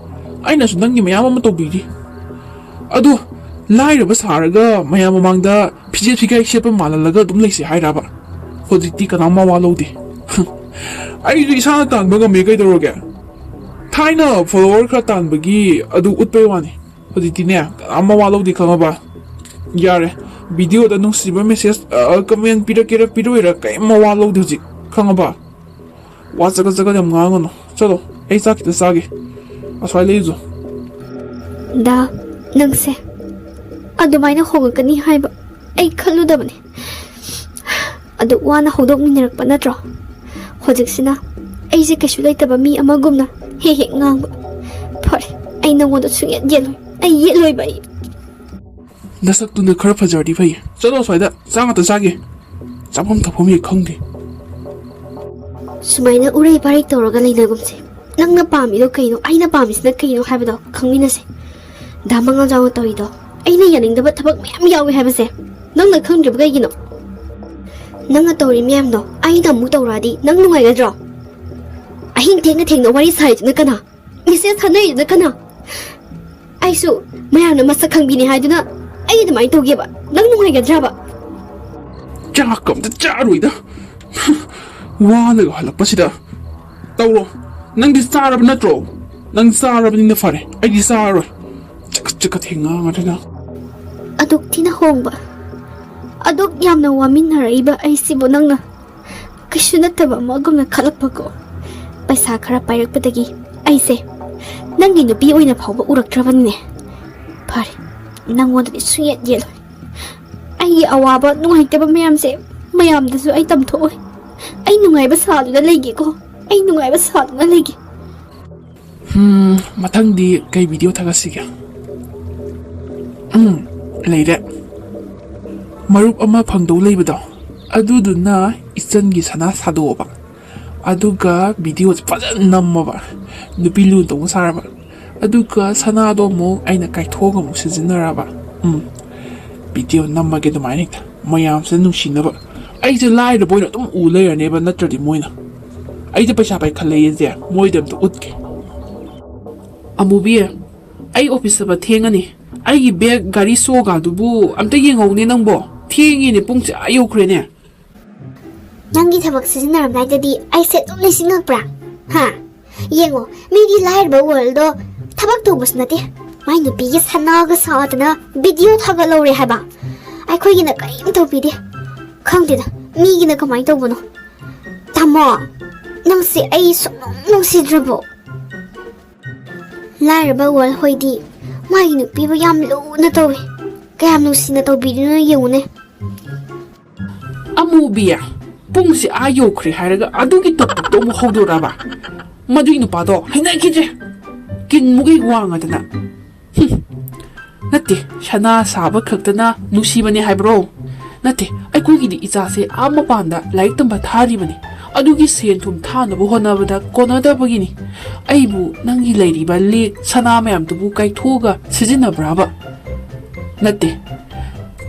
ꯑꯩꯅꯁꯨ ꯅꯪꯒꯤ ꯃꯌꯥꯝ ꯑꯃ ꯇꯧꯕꯤꯔꯤ꯫ ꯑꯗꯨ ꯂꯥꯏꯔꯕ ꯁꯥꯔꯒ ꯃꯌꯥꯝ ꯃꯃꯥꯡꯗ ꯐꯤꯖꯦꯠ ꯐꯤꯒꯥꯏ ꯁꯦꯠꯄ ꯃꯥꯜꯍꯜꯂꯒ ꯑꯗꯨꯝ ꯂꯩꯁꯦ ꯍꯥꯏꯔꯕ? ꯍꯧꯖꯤꯛꯇꯤ ꯀꯅꯥꯝ ꯃꯋꯥ ꯂꯧꯗꯦ꯫ ꯑꯩꯁꯨ ꯏꯁꯥꯅ ꯇꯥꯟꯕ ꯉꯝꯃꯦ, ꯀꯩꯗꯧꯔꯒꯦ? ꯊꯥꯏꯅ ꯐꯣꯂꯣꯋꯔ ꯈꯔ ꯇꯥꯟꯕꯒꯤ ꯑꯗꯨ ꯎꯠꯄꯩ ꯋꯥꯅꯤ꯫ ꯍꯧꯖꯤꯛꯇꯤꯅꯦ, ꯀꯅꯥꯝ ꯃꯋꯥ ꯂꯧꯗꯦ, ꯈꯪꯉꯕ? ꯌꯥꯔꯦ, ꯚꯤꯗꯤꯑꯣꯗ ꯅꯨꯡꯁꯤꯕ ꯃꯦꯁꯦꯖ, ꯑ, ꯀꯃꯦꯟ ꯄꯤꯔꯛꯀꯦꯔꯥ ꯄꯤꯔꯛꯑꯣꯏꯔꯥ ꯀꯔꯤꯝ ꯃꯋꯥ ꯂꯧꯗꯦ ꯍꯧꯖꯤꯛ, ꯈꯪꯉꯕ? ꯋꯥ ꯆꯒꯠ ꯆꯒꯠ ꯌꯥꯝ ꯉꯥꯡꯒꯅꯨ꯫ ꯆꯠꯂꯣ, ꯑꯩ ꯆꯥꯛ ꯈꯤꯇ ꯆꯥꯒꯦ꯫ ꯑꯁ꯭ꯋꯥꯏ ꯂꯩꯔꯨꯆꯣ꯫ ꯗꯥ, ꯅꯪꯁꯦ ꯑꯗꯨꯃꯥꯏꯅ ꯍꯣꯡꯉꯛꯀꯅꯤ ꯍꯥꯏꯕ ꯑꯩ ꯈꯜꯂꯨꯗꯕꯅꯤ꯫ ꯑꯗꯨꯛ ꯋꯥꯅ ꯍꯧꯗꯣꯛꯃꯤꯟꯅꯔꯛꯄ ꯅꯠꯇ꯭ꯔꯣ? ꯍꯧꯖꯤꯛꯁꯤꯅ ꯑꯩꯁꯦ ꯀꯩꯁꯨ ꯂꯩꯇꯕ ꯃꯤ ꯑꯃꯒꯨꯝꯅ ꯍꯦꯛ ꯍꯦꯛ ꯉꯥꯡꯕ꯫ ꯐꯔꯦ, ꯑꯩ ꯅꯉꯣꯟꯗ ꯁꯨꯡꯌꯦꯠ ꯌꯦꯠꯂꯣꯏ꯫ ꯑꯩ ꯌꯦꯠꯂꯣꯏꯕ ꯑꯩ꯫ ꯅꯁꯛꯇꯨꯅ ꯈꯔ ꯐꯖꯔꯗꯤ ꯐꯩ꯫ ꯆꯠꯂꯣ ꯑꯁ꯭ꯋꯥꯏꯗ, ꯆꯥꯛ ꯉꯥꯛꯇ ꯆꯥꯒꯦ꯫ ꯆꯥꯐꯝ ꯊꯛꯐꯝ ꯍꯦꯛ ꯈꯪꯗꯦ꯫ ꯁꯨꯃꯥꯏꯅ ꯎꯔꯩ ꯄꯥꯔꯩ ꯇꯧꯔꯒ ꯂꯩꯅꯒꯨꯝꯁꯦ꯫ ꯅꯪꯅ ꯄꯥꯝꯃꯤꯗꯣ ꯀꯩꯅꯣ, ꯑꯩꯅ ꯄꯥꯝꯃꯤꯁꯤꯅ ꯀꯩꯅꯣ ꯍꯥꯏꯕꯗꯣ ꯈꯪꯃꯤꯟꯅꯁꯦ꯫ ꯗꯥ ꯃꯉꯥꯜꯖꯥꯎꯅ ꯇꯧꯔꯤꯗꯣ ꯑꯩꯅ ꯌꯥꯅꯤꯡꯗꯕ ꯊꯕꯛ ꯃꯌꯥꯝ ꯌꯥꯎꯋꯦ ꯍꯥꯏꯕꯁꯦ ꯅꯪꯅ ꯈꯪꯗ꯭ꯔꯤꯕ ꯀꯩꯒꯤꯅꯣ? ꯅꯪꯅ ꯇꯧꯔꯤ ꯃꯌꯥꯝꯗꯣ ꯑꯩꯅ ꯑꯃꯨꯛ ꯇꯧꯔꯛꯑꯗꯤ ꯅꯪ ꯅꯨꯡꯉꯥꯏꯒꯗ꯭ꯔꯣ? ꯑꯍꯤꯡ ꯊꯦꯡꯅ ꯊꯦꯡꯅ ꯋꯥꯔꯤ ꯁꯥꯔꯤꯗꯨꯅ ꯀꯅꯥ? ꯃꯦꯁꯦꯖ ꯊꯥꯅꯔꯤꯗꯨꯅ ꯀꯅꯥ? ꯑꯩꯁꯨ ꯃꯌꯥꯝꯅ ꯃꯁꯛ ꯈꯪꯕꯤꯅꯤ ꯍꯥꯏꯗꯨꯅ ꯑꯩ ꯑꯗꯨꯃꯥꯏꯅ ꯇꯧꯒꯦꯕ ꯅꯪ ꯅꯨꯡꯉꯥꯏꯒꯗ꯭ꯔꯕ? ꯆꯥꯛ ꯑꯝꯇ ꯆꯥꯔꯣꯏꯗ꯫ ꯋꯥꯅꯒ ꯍꯜꯂꯛꯄꯁꯤꯗ꯫ ꯇꯧꯔꯣ꯫ ꯅꯪꯗꯤ ꯆꯥꯔꯕ ꯅꯠꯇ꯭ꯔꯣ? ꯅꯪ ꯆꯥꯔꯕꯅꯤꯅ ꯐꯔꯦ, ꯑꯩꯗꯤ ꯆꯥꯔꯔꯣꯏ꯫ ꯆꯀꯠ ꯆꯀꯠ ꯍꯦꯛ ꯉꯥꯡꯉꯗꯅ꯫ ꯑꯗꯨꯛ ꯊꯤꯅ ꯍꯣꯡꯕ, ꯑꯗꯨꯛ ꯌꯥꯝꯅ ꯋꯥꯃꯤꯟꯅꯔꯛꯏꯕ ꯑꯩꯁꯤꯕꯨ ꯅꯪꯅ ꯀꯩꯁꯨ ꯅꯠꯇꯕ ꯑꯃꯒꯨꯝꯅ ꯈꯜꯂꯛꯄꯀꯣ꯫ ꯄꯩꯁꯥ ꯈꯔ ꯄꯥꯏꯔꯛꯄꯗꯒꯤ ꯑꯩꯁꯦ ꯅꯪꯒꯤ ꯅꯨꯄꯤ ꯑꯣꯏꯅ ꯐꯥꯎꯕ ꯎꯔꯛꯇ꯭ꯔꯕꯅꯤꯅꯦ꯫ ꯐꯔꯦ, ꯅꯪꯉꯣꯟꯗꯗꯤ ꯁꯨꯡꯌꯦꯠ ꯌꯦꯠꯂꯣꯏ꯫ ꯑꯩꯒꯤ ꯑꯋꯥꯕ ꯅꯨꯡꯉꯥꯏꯇꯕ ꯃꯌꯥꯝꯁꯦ ꯃꯌꯥꯝꯗꯁꯨ ꯑꯩ ꯇꯝꯊꯣꯛꯑꯣꯏ꯫ ꯑꯩ ꯅꯨꯡꯉꯥꯏꯕ ꯁꯥꯗꯨꯅ ꯂꯩꯒꯦꯀꯣ꯫ ꯑꯩ ꯅꯨꯡꯉꯥꯏꯕ ꯁꯥꯗꯨꯅ ꯂꯩꯒꯦ꯫ ꯎꯝ, ꯃꯊꯪꯗꯤ ꯀꯩ ꯚꯤꯗꯤꯑꯣ ꯊꯥꯒꯠꯁꯤꯒꯦ? ꯎꯝ, ꯂꯩꯔꯦ꯫ ꯃꯔꯨꯞ ꯑꯃ ꯐꯪꯗꯧ ꯂꯩꯕꯗꯣ, ꯑꯗꯨꯗꯨꯅ ꯏꯆꯟꯒꯤ ꯁꯅꯥ ꯁꯥꯗꯣꯛꯑꯕ, ꯑꯗꯨꯒ ꯚꯤꯗꯤꯑꯣꯁꯦ ꯐꯖꯅ ꯅꯝꯃꯕ, ꯅꯨꯄꯤ ꯂꯨꯅ ꯇꯧꯕ ꯁꯥꯔꯕ, ꯑꯗꯨꯒ ꯁꯅꯥꯗꯣ ꯑꯃꯨꯛ ꯑꯩꯅ ꯀꯥꯏꯊꯣꯛꯑꯒ ꯑꯃꯨꯛ ꯁꯤꯖꯤꯟꯅꯔꯕ꯫ ꯎꯝ, ꯚꯤꯗꯤꯑꯣ ꯅꯝꯃꯒꯦ ꯑꯗꯨꯃꯥꯏꯅ ꯍꯦꯛꯇ ꯃꯌꯥꯝꯁꯤꯅ ꯅꯨꯡꯁꯤꯅꯕ꯫ ꯑꯩꯁꯦ ꯂꯥꯏꯔꯕ ꯑꯣꯏꯅ ꯑꯗꯨꯝ ꯎ ꯂꯩꯔꯅꯦꯕ, ꯅꯠꯇ꯭ꯔꯗꯤ ꯃꯣꯏꯅ꯫ ꯑꯩꯁꯦ ꯄꯩꯁꯥ ꯄꯥꯏꯈꯠꯂꯛꯑꯦꯁꯦ ꯃꯣꯏꯗ ꯑꯝꯇ ꯎꯠꯀꯦ꯫ ꯑꯃꯨꯕꯤ, ꯑꯩ ꯑꯣꯐꯤꯁ ꯆꯠꯄ ꯊꯦꯡꯉꯅꯤ꯫ ꯑꯩꯒꯤ ꯕꯦꯒ, ꯒꯥꯔꯤ ꯁꯣꯒꯥꯗꯨꯕꯨ ꯑꯝꯇ ꯌꯦꯡꯍꯧꯅꯦ ꯅꯪꯕꯣ꯫ ꯊꯦꯡꯉꯦꯅꯦ, ꯄꯨꯡꯁꯦ ꯑꯥ ꯌꯧꯈ꯭ꯔꯦꯅꯦ꯫ ꯅꯪꯒꯤ ꯊꯕꯛ ꯁꯤꯖꯤꯟꯅꯔꯝꯗꯥꯏꯗꯗꯤ ꯑꯩꯁꯦ ꯑꯗꯨꯝ ꯅꯤꯡꯁꯤꯡꯉꯛꯄ꯭ꯔꯥ? ꯍꯥ? ꯌꯦꯡꯉꯣ, ꯃꯤꯗꯤ ꯂꯥꯏꯔꯕ ꯋꯥꯔꯜꯗꯣ ꯊꯕꯛ ꯇꯧꯕꯁꯨ ꯅꯠꯇꯦ, ꯃꯥꯏ ꯅꯨꯄꯤꯒꯤ ꯁꯅꯥꯒ ꯁꯥꯗꯅ ꯚꯤꯗꯤꯑꯣ ꯊꯥꯒꯠꯍꯧꯔꯦ ꯍꯥꯏꯕ꯫ ꯑꯩꯈꯣꯏꯒꯤꯅ ꯀꯔꯤꯝ ꯇꯧꯕꯤꯗꯦ꯫ ꯈꯪꯗꯦꯗ, ꯃꯤꯒꯤꯅ ꯀꯃꯥꯏꯅ ꯇꯧꯕꯅꯣ? ꯇꯥꯃꯣ, ꯅꯪꯁꯦ ꯑꯩ ꯁꯨꯡꯅꯨꯡ ꯅꯨꯡꯁꯤꯗ꯭ꯔꯕꯣ? ꯂꯥꯏꯔꯕ ꯋꯥꯔꯜ ꯍꯣꯏꯗꯤ ꯃꯥꯒꯤ ꯅꯨꯄꯤꯕꯨ ꯌꯥꯝ ꯂꯨꯅ ꯇꯧꯏ꯫ ꯀꯌꯥꯝ ꯅꯨꯡꯁꯤꯅ ꯇꯧꯕꯤꯔꯤꯅꯣ ꯌꯦꯡꯉꯨꯅꯦ꯫ ꯑꯃꯨꯕꯤ, ꯄꯨꯡꯁꯦ ꯑꯥ ꯌꯧꯈ꯭ꯔꯦ ꯍꯥꯏꯔꯒ ꯑꯗꯨꯒꯤ ꯇꯣꯄꯤꯛꯇꯣ ꯑꯃꯨꯛ ꯍꯧꯗꯣꯔꯛꯑꯕ? ꯃꯗꯨꯏ ꯅꯨꯄꯥꯗꯣ ꯍꯩꯅꯈꯤꯗ꯭ꯔꯦ꯫ ꯀꯤꯟ ꯃꯨꯒꯩ ꯋꯥꯡꯉꯗꯅ꯫ ꯍꯨꯝ꯫ ꯅꯠꯇꯦ, ꯁꯅꯥ ꯁꯥꯕ ꯈꯛꯇꯅ ꯅꯨꯡꯁꯤꯕꯅꯦ ꯍꯥꯏꯕ꯭ꯔꯣ? ꯅꯠꯇꯦ, ꯑꯩꯈꯣꯏꯒꯤꯗꯤ ꯏꯆꯥꯁꯦ ꯑꯥ ꯃꯄꯥꯟꯗ ꯂꯥꯏꯔꯤꯛ ꯇꯝꯕ ꯊꯥꯔꯤꯕꯅꯤ꯫ ꯑꯗꯨꯒꯤ ꯁꯦꯟ ꯊꯨꯝ ꯊꯥꯅꯕ ꯍꯣꯠꯅꯕꯗ ꯀꯣꯟꯅꯗꯕꯒꯤꯅꯤ꯫ ꯑꯩꯕꯨ ꯅꯪꯒꯤ ꯂꯩꯔꯤꯕ ꯂꯤꯛ ꯁꯅꯥ ꯃꯌꯥꯝꯗꯨꯕꯨ ꯀꯥꯏꯊꯣꯛꯑꯒ ꯁꯤꯖꯤꯟꯅꯕ꯭ꯔꯥꯕ? ꯅꯠꯇꯦ꯫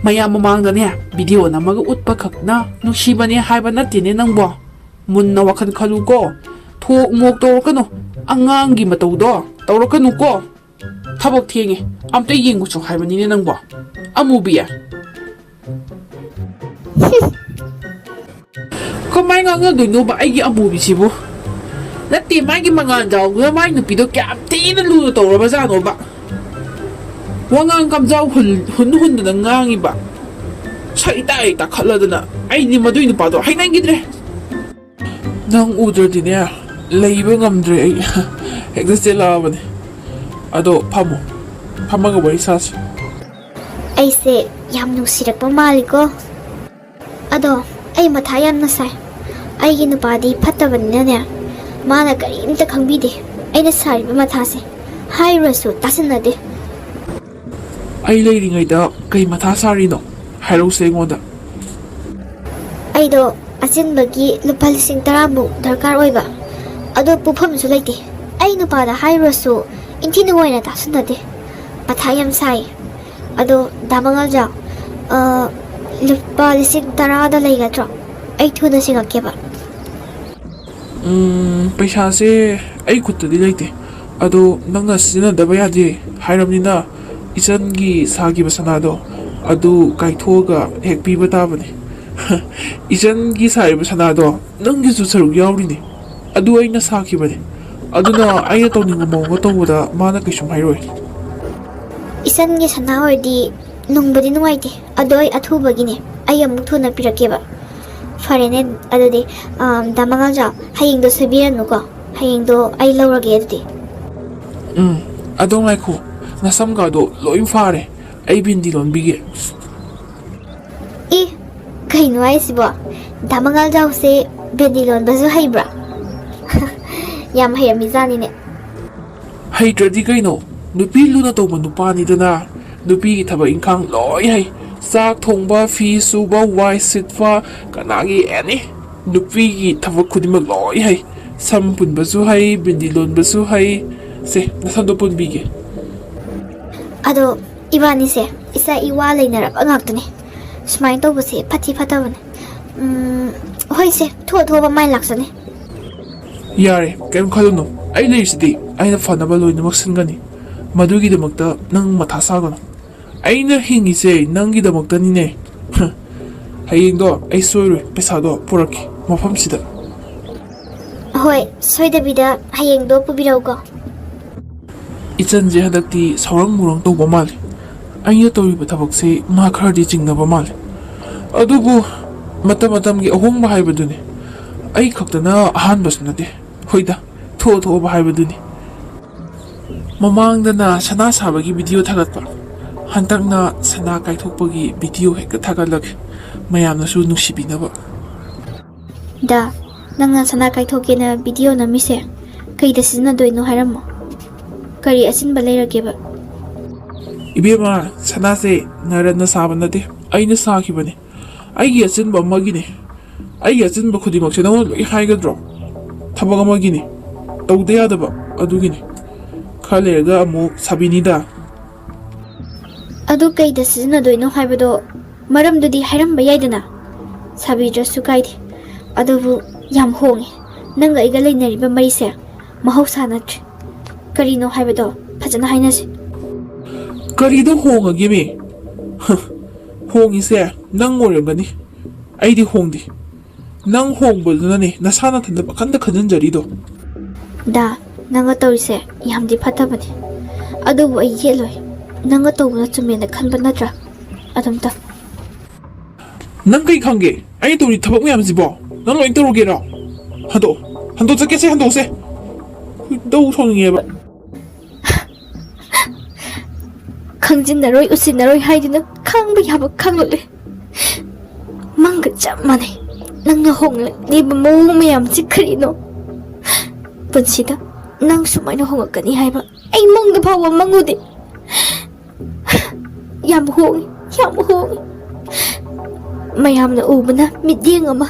ꯃꯌꯥꯝ ꯃꯃꯥꯡꯗꯅꯦ ꯚꯤꯗꯤꯑꯣ ꯅꯝꯃꯒ ꯎꯠꯄ ꯈꯛꯅ ꯅꯨꯡꯁꯤꯕꯅꯦ ꯍꯥꯏꯕ ꯅꯠꯇꯦꯅꯦ ꯅꯪꯕꯣ꯫ ꯃꯨꯟꯅ ꯋꯥꯈꯜ ꯈꯜꯂꯨꯀꯣ꯫ ꯊꯣꯛ ꯃꯣꯛ ꯇꯧꯔꯛꯀꯅꯨ꯫ ꯑꯉꯥꯡꯒꯤ ꯃꯇꯧꯗꯣ ꯇꯧꯔꯛꯀꯅꯨꯀꯣ꯫ ꯊꯕꯛ ꯊꯦꯡꯉꯦ꯫ ꯑꯝꯇ ꯌꯦꯡꯉꯨꯆꯣ ꯍꯥꯏꯕꯅꯤꯅꯦ ꯅꯪꯕꯣ꯫ ꯑꯃꯨꯕꯤ꯫ ꯀꯃꯥꯏ ꯉꯥꯡꯅꯗꯣꯏꯅꯣꯕ ꯑꯩꯒꯤ ꯑꯃꯨꯕꯤꯁꯤꯕꯨ? ꯅꯠꯇꯦ, ꯃꯥꯒꯤ ꯃꯉꯥꯜ ꯖꯥꯎꯗꯨꯅ ꯃꯥꯏ ꯅꯨꯄꯤꯗꯣ ꯀꯌꯥꯝ ꯊꯤꯅ ꯂꯨꯅ ꯇꯧꯔꯕꯖꯥꯠꯅꯣꯕ? ꯋꯥꯉꯥꯡ ꯀꯝꯖꯥꯎ ꯍꯨꯟ-, ꯍꯨꯟ ꯍꯨꯟꯗꯅ ꯉꯥꯡꯉꯤꯕ꯫ ꯁꯛ ꯏꯇꯥ ꯏꯇꯥ ꯈꯠꯂꯗꯅ ꯑꯩꯗꯤ ꯃꯗꯨꯏ ꯅꯨꯄꯥꯗꯣ ꯍꯩꯅꯈꯤꯗ꯭ꯔꯦ꯫ ꯅꯪ ꯎꯗ꯭ꯔꯗꯤꯅꯦ, ꯂꯩꯕ ꯉꯝꯗ꯭ꯔꯦ ꯑꯩ꯫ ꯍꯦꯛꯇ ꯆꯦꯜꯂꯛꯑꯕꯅꯦ꯫ ꯑꯗꯣ ꯐꯝꯃꯣ꯫ ꯐꯝꯃꯒ ꯋꯥꯔꯤ ꯁꯥꯁꯤ꯫ ꯑꯩꯁꯦ ꯌꯥꯝ ꯅꯨꯡꯁꯤꯔꯛꯄ ꯃꯥꯜꯂꯤꯀꯣ꯫ ꯑꯗꯣ ꯑꯩ ꯃꯊꯥ ꯌꯥꯝꯅ ꯁꯥꯏ꯫ ꯑꯩꯒꯤ ꯅꯨꯄꯥꯗꯤ ꯐꯠꯇꯕꯅꯤꯅꯅꯦ, ꯃꯥꯅ ꯀꯔꯤꯝꯇ ꯈꯪꯕꯤꯗꯦ ꯑꯩꯅ ꯁꯥꯔꯤꯕ ꯃꯊꯥꯁꯦ꯫ ꯍꯥꯏꯔꯨꯔꯁꯨ ꯇꯥꯁꯟꯅꯗꯦ꯫ ꯑꯩ ꯂꯩꯔꯤꯉꯩꯗ ꯀꯩ ꯃꯊꯥ ꯁꯥꯔꯤꯅꯣ? ꯍꯥꯏꯔꯛꯎꯁꯦ ꯑꯩꯉꯣꯟꯗ꯫ ꯑꯩꯗꯣ ꯑꯆꯤꯟꯕꯒꯤ ꯂꯨꯄꯥ ꯂꯤꯁꯤꯡ ꯇꯔꯥꯃꯨꯛ ꯗꯔꯀꯥꯔ ꯑꯣꯏꯕ, ꯑꯗꯣ ꯄꯨꯐꯝꯁꯨ ꯂꯩꯇꯦ꯫ ꯑꯩ ꯅꯨꯄꯥꯗ ꯍꯥꯏꯔꯨꯔꯁꯨ ꯏꯟꯊꯤ ꯅꯨꯡꯉꯥꯏꯅ ꯇꯥꯁꯟꯅꯗꯦ꯫ ꯃꯊꯥ ꯌꯥꯝ ꯁꯥꯏ꯫ ꯑꯗꯣ ꯗꯥ ꯃꯉꯥꯜꯖꯥꯎ, ꯑ, ꯂꯨꯄꯥ ꯂꯤꯁꯤꯡ ꯇꯔꯥꯗ ꯂꯩꯒꯗ꯭ꯔꯣ? ꯑꯩ ꯊꯨꯅ ꯁꯤꯡꯉꯛꯀꯦꯕ꯫ ꯎꯝ, ꯄꯩꯁꯥꯁꯦ ꯑꯩ ꯈꯨꯠꯇꯗꯤ ꯂꯩꯇꯦ꯫ ꯑꯗꯣ ꯅꯪꯅ ꯁꯤꯖꯤꯟꯅꯗꯕ ꯌꯥꯗꯦ ꯍꯥꯏꯔꯕꯅꯤꯅ, ꯏꯆꯟꯒꯤ ꯁꯥꯈꯤꯕ ꯁꯅꯥꯗꯣ ꯑꯗꯨ ꯀꯥꯏꯊꯣꯛꯑꯒ ꯍꯦꯛ ꯄꯤꯕ ꯇꯥꯕꯅꯤ꯫ ꯏꯆꯟꯒꯤ ꯁꯥꯔꯤꯕ ꯁꯅꯥꯗꯣ ꯅꯪꯒꯤꯁꯨ ꯁꯔꯨꯛ ꯌꯥꯎꯔꯤꯅꯦ꯫ ꯑꯗꯨ ꯑꯩꯅ ꯁꯥꯈꯤꯕꯅꯦ꯫ ꯑꯗꯨꯅ ꯑꯩꯅ ꯇꯧꯅꯤꯡꯕ ꯃꯑꯣꯡꯗ ꯇꯧꯕꯗ ꯃꯥꯅ ꯀꯩꯁꯨꯝ ꯍꯥꯏꯔꯣꯏ꯫ ꯏꯆꯟꯒꯤ ꯁꯅꯥ ꯑꯣꯏꯔꯗꯤ ꯅꯨꯡꯕꯨꯗꯤ ꯅꯨꯡꯉꯥꯏꯇꯦ, ꯑꯗꯣ ꯑꯩ ꯑꯊꯨꯕꯒꯤꯅꯦ, ꯑꯩ ꯑꯃꯨꯛ ꯊꯨꯅ ꯄꯤꯔꯛꯀꯦꯕ꯫ ꯐꯔꯦꯅꯦ, ꯑꯗꯨꯗꯤ, ꯑꯥ, ꯗꯥ ꯃꯉꯥꯜꯖꯥꯎ, ꯍꯌꯦꯡꯗꯣ ꯁꯣꯏꯕꯤꯔꯅꯨꯀꯣ꯫ ꯍꯌꯦꯡꯗꯣ ꯑꯩ ꯂꯧꯔꯒꯦ ꯑꯗꯨꯗꯤ꯫ ꯎꯝ, ꯑꯗꯣ ꯉꯥꯏꯈꯣ, ꯅꯁꯝꯒꯗꯣ ꯂꯣꯏ ꯐꯥꯔꯦ, ꯑꯩ ꯕꯤꯟꯗꯤ ꯂꯣꯟꯕꯤꯒꯦ꯫ ꯏ, ꯀꯩꯅꯣ ꯍꯥꯏꯁꯤꯕꯣ? ꯗꯥ ꯃꯉꯥꯜꯖꯥꯎꯁꯦ ꯕꯤꯟꯗꯤ ꯂꯣꯟꯕꯁꯨ ꯍꯩꯕ꯭ꯔꯥ? ꯌꯥꯝ ꯍꯩꯔꯝꯃꯤꯖꯥꯠꯅꯤꯅꯦ꯫ ꯍꯩꯇ꯭ꯔꯗꯤ ꯀꯩꯅꯣ? ꯅꯨꯄꯤ ꯂꯨꯅ ꯇꯧꯕ ꯅꯨꯄꯥꯅꯤꯗꯅ꯫ ꯅꯨꯄꯤꯒꯤ ꯊꯕꯛ ꯏꯪꯈꯥꯡ ꯂꯣꯏ ꯍꯩ꯫ ꯆꯥꯛ ꯊꯣꯡꯕ, ꯐꯤ ꯁꯨꯕ, ꯋꯥꯏ ꯁꯤꯠꯄ, ꯀꯅꯥꯒꯤ ꯑꯦꯅꯤ꯫ ꯅꯨꯄꯤꯒꯤ ꯊꯕꯛ ꯈꯨꯗꯤꯡꯃꯛ ꯂꯣꯏ ꯍꯩ꯫ ꯁꯝ ꯄꯨꯟꯕꯁꯨ ꯍꯩ, ꯕꯤꯟꯗꯤ ꯂꯣꯟꯕꯁꯨ ꯍꯩ꯫ ꯁꯦ, ꯅꯁꯝꯗꯣ ꯄꯨꯟꯕꯤꯒꯦ꯫ ꯑꯗꯣ ꯏꯕꯥꯅꯤꯁꯦ ꯏꯆꯥ ꯏꯋꯥ ꯂꯩꯅꯔꯕ ꯉꯥꯛꯇꯅꯦ꯫ ꯁꯨꯃꯥꯏꯅ ꯇꯧꯕꯁꯦ ꯐꯠꯇꯤ ꯐꯠꯇꯕꯅꯦ꯫ ꯎꯝ, ꯍꯣꯏꯁꯦ, ꯊꯣꯛꯑ ꯊꯣꯛꯑꯕ ꯃꯥꯏ ꯂꯥꯛꯆꯅꯤ꯫ ꯌꯥꯔꯦ, ꯀꯩꯝ ꯈꯜꯂꯨꯅꯨ꯫ ꯑꯩ ꯂꯩꯔꯤꯁꯤꯗꯤ꯫ ꯑꯩꯅ ꯐꯅꯕ ꯂꯣꯏꯅꯃꯛ ꯁꯤꯟꯒꯅꯤ꯫ ꯃꯗꯨꯒꯤꯗꯃꯛꯇ ꯅꯪ ꯃꯊꯥ ꯁꯥꯒꯅꯨ꯫ ꯑꯩꯅ ꯍꯤꯡꯉꯤꯁꯦ ꯅꯪꯒꯤꯗꯃꯛꯇꯅꯤꯅꯦ꯫ ꯍꯌꯦꯡꯗꯣ ꯑꯩ ꯁꯣꯏꯔꯣꯏ, ꯄꯩꯁꯥꯗꯣ ꯄꯨꯔꯛꯀꯦ ꯃꯐꯝꯁꯤꯗ꯫ ꯍꯣꯏ, ꯁꯣꯏꯗꯕꯤꯗ ꯍꯌꯦꯡꯗꯣ ꯄꯨꯕꯤꯔꯛꯎꯀꯣ꯫ ꯏꯆꯟꯁꯦ ꯍꯟꯗꯛꯇꯤ ꯁꯥꯎꯔꯪ ꯃꯨꯔꯪ ꯇꯧꯕ ꯃꯥꯜꯂꯤ꯫ ꯑꯩꯅ ꯇꯧꯔꯤꯕ ꯊꯕꯛꯁꯦ ꯃꯥ ꯈꯔꯗꯤ ꯆꯤꯡꯅꯕ ꯃꯥꯜꯂꯤ꯫ ꯑꯗꯨꯕꯨ ꯃꯇꯝ ꯃꯇꯝꯒꯤ ꯑꯍꯣꯡꯕ ꯍꯥꯏꯕꯗꯨꯅꯤ꯫ ꯑꯩ ꯈꯛꯇꯅ ꯑꯍꯥꯟꯕꯁꯨ ꯅꯠꯇꯦ꯫ ꯍꯣꯏꯗ, ꯊꯣꯛꯑ ꯊꯣꯛꯑꯕ ꯍꯥꯏꯕꯗꯨꯅꯤ꯫ ꯃꯃꯥꯡꯗꯅ ꯁꯅꯥ ꯁꯥꯕꯒꯤ ꯚꯤꯗꯤꯑꯣ ꯊꯥꯒꯠꯄ, ꯍꯟꯗꯛꯅ ꯁꯅꯥ ꯀꯥꯏꯊꯣꯛꯄꯒꯤ ꯚꯤꯗꯤꯑꯣ ꯍꯦꯛꯇ ꯊꯥꯒꯠꯂꯒꯦ, ꯃꯌꯥꯝꯅꯁꯨ ꯅꯨꯡꯁꯤꯕꯤꯅꯕ꯫ ꯗꯥ, ꯅꯪꯅ ꯁꯅꯥ ꯀꯥꯏꯊꯣꯛꯀꯦꯅ ꯚꯤꯗꯤꯑꯣ ꯅꯝꯃꯤꯁꯦ ꯀꯩꯗ ꯁꯤꯖꯤꯟꯅꯗꯣꯏꯅꯣ ꯍꯥꯏꯔꯝꯃꯣ꯫ ꯀꯔꯤ ꯑꯆꯤꯟꯕ ꯂꯩꯔꯒꯦꯕ? ꯏꯕꯦꯝꯃ, ꯁꯅꯥꯁꯦ ꯅꯔꯟꯅ ꯁꯥꯕ ꯅꯠꯇꯦ, ꯑꯩꯅ ꯁꯥꯈꯤꯕꯅꯦ꯫ ꯑꯩꯒꯤ ꯑꯆꯤꯟꯕ ꯑꯃꯒꯤꯅꯦ꯫ ꯑꯩꯒꯤ ꯑꯆꯤꯟꯕ ꯈꯨꯗꯤꯡꯃꯛꯁꯦ ꯅꯉꯣꯟꯗ ꯂꯣꯏ ꯍꯥꯏꯒꯗ꯭ꯔꯣ? ꯊꯕꯛ ꯑꯃꯒꯤꯅꯦ, ꯇꯧꯗ ꯌꯥꯗꯕ ꯑꯗꯨꯒꯤꯅꯦ꯫ ꯈꯔ ꯂꯩꯔꯒ ꯑꯃꯨꯛ ꯁꯥꯕꯤꯅꯤꯗ꯫ ꯑꯗꯨ ꯀꯩꯗ ꯁꯤꯖꯤꯟꯅꯗꯣꯏꯅꯣ ꯍꯥꯏꯕꯗꯣ ꯃꯔꯝꯗꯨꯗꯤ ꯍꯥꯏꯔꯝꯕ ꯌꯥꯏꯗꯅ? ꯁꯥꯕꯤꯗ꯭ꯔꯁꯨ ꯀꯥꯏꯗꯦ꯫ ꯑꯗꯨꯕꯨ ꯌꯥꯝ ꯍꯣꯡꯉꯦ꯫ ꯅꯪꯒ ꯑꯩꯒ ꯂꯩꯅꯔꯤꯕ ꯃꯔꯤꯁꯦ ꯃꯍꯧꯁꯥ ꯅꯠꯇ꯭ꯔꯦ꯫ ꯀꯔꯤꯅꯣ ꯍꯥꯏꯕꯗꯣ ꯐꯖꯅ ꯍꯥꯏꯅꯁꯤ꯫ ꯀꯔꯤꯗ ꯍꯣꯡꯉꯒꯦꯃꯤ? ꯍ, ꯍꯣꯡꯉꯤꯁꯦ ꯅꯪ ꯑꯣꯏꯔꯝꯒꯅꯤ꯫ ꯑꯩꯗꯤ ꯍꯣꯡꯗꯦ꯫ ꯅꯪ ꯍꯣꯡꯕꯗꯨꯅꯅꯦ ꯅꯁꯥ ꯅꯊꯟꯗ ꯄꯥꯈꯟꯗ ꯈꯟꯖꯤꯟꯖꯔꯤꯗꯣ꯫ ꯗꯥ, ꯅꯪꯒ ꯇꯧꯔꯤꯁꯦ ꯌꯥꯝꯗꯤ ꯐꯠꯇꯕꯅꯦ꯫ ꯑꯗꯨꯕꯨ ꯑꯩ ꯌꯦꯠꯂꯣꯏ꯫ ꯅꯪꯒ ꯇꯧꯕꯅ ꯆꯨꯝꯃꯦꯅ ꯈꯟꯕ ꯅꯠꯇ꯭ꯔꯥ? ꯑꯗꯨꯝꯇ꯫ ꯅꯪ ꯀꯩ ꯈꯪꯒꯦ? ꯑꯩꯅ ꯇꯧꯔꯤ ꯊꯕꯛ ꯃꯌꯥꯝꯁꯤꯕꯣ ꯅꯪ ꯂꯣꯏ ꯇꯧꯔꯨꯒꯦꯔꯣ? ꯍꯟꯗꯣꯛꯑꯣ꯫ ꯍꯟꯗꯣꯛ ꯆꯠꯀꯦꯁꯦ, ꯍꯟꯗꯣꯛꯁꯦ꯫ ꯈꯣꯏꯗꯧ ꯁꯥꯎꯅꯤꯡꯉꯦꯕ꯫ ꯈꯪꯖꯤꯟꯅꯔꯣꯏ, ꯎꯁꯤꯟꯅꯔꯣꯏ ꯍꯥꯏꯗꯨꯅ ꯈꯪꯕ ꯌꯥꯕ ꯈꯪꯂꯛꯂꯦ꯫ ꯃꯪꯒ ꯆꯞ ꯃꯥꯟꯅꯩ꯫ ꯅꯪꯅ ꯍꯣꯡꯂꯛꯂꯤꯕ ꯃꯑꯣꯡ ꯃꯌꯥꯝꯁꯤ ꯀꯔꯤꯅꯣ? ꯄꯨꯟꯁꯤꯗ ꯅꯪ ꯁꯨꯃꯥꯏꯅ ꯍꯣꯡꯉꯛꯀꯅꯤ ꯍꯥꯏꯕ ꯑꯩ ꯃꯪꯗ ꯐꯥꯎꯕ ꯃꯪꯉꯨꯗꯦ꯫ ꯌꯥꯝ ꯍꯣꯡꯉꯤ, ꯌꯥꯝ ꯍꯣꯡꯉꯤ꯫ ꯃꯌꯥꯝꯅ ꯎꯕꯅ ꯃꯤꯠꯌꯦꯡ ꯑꯃ,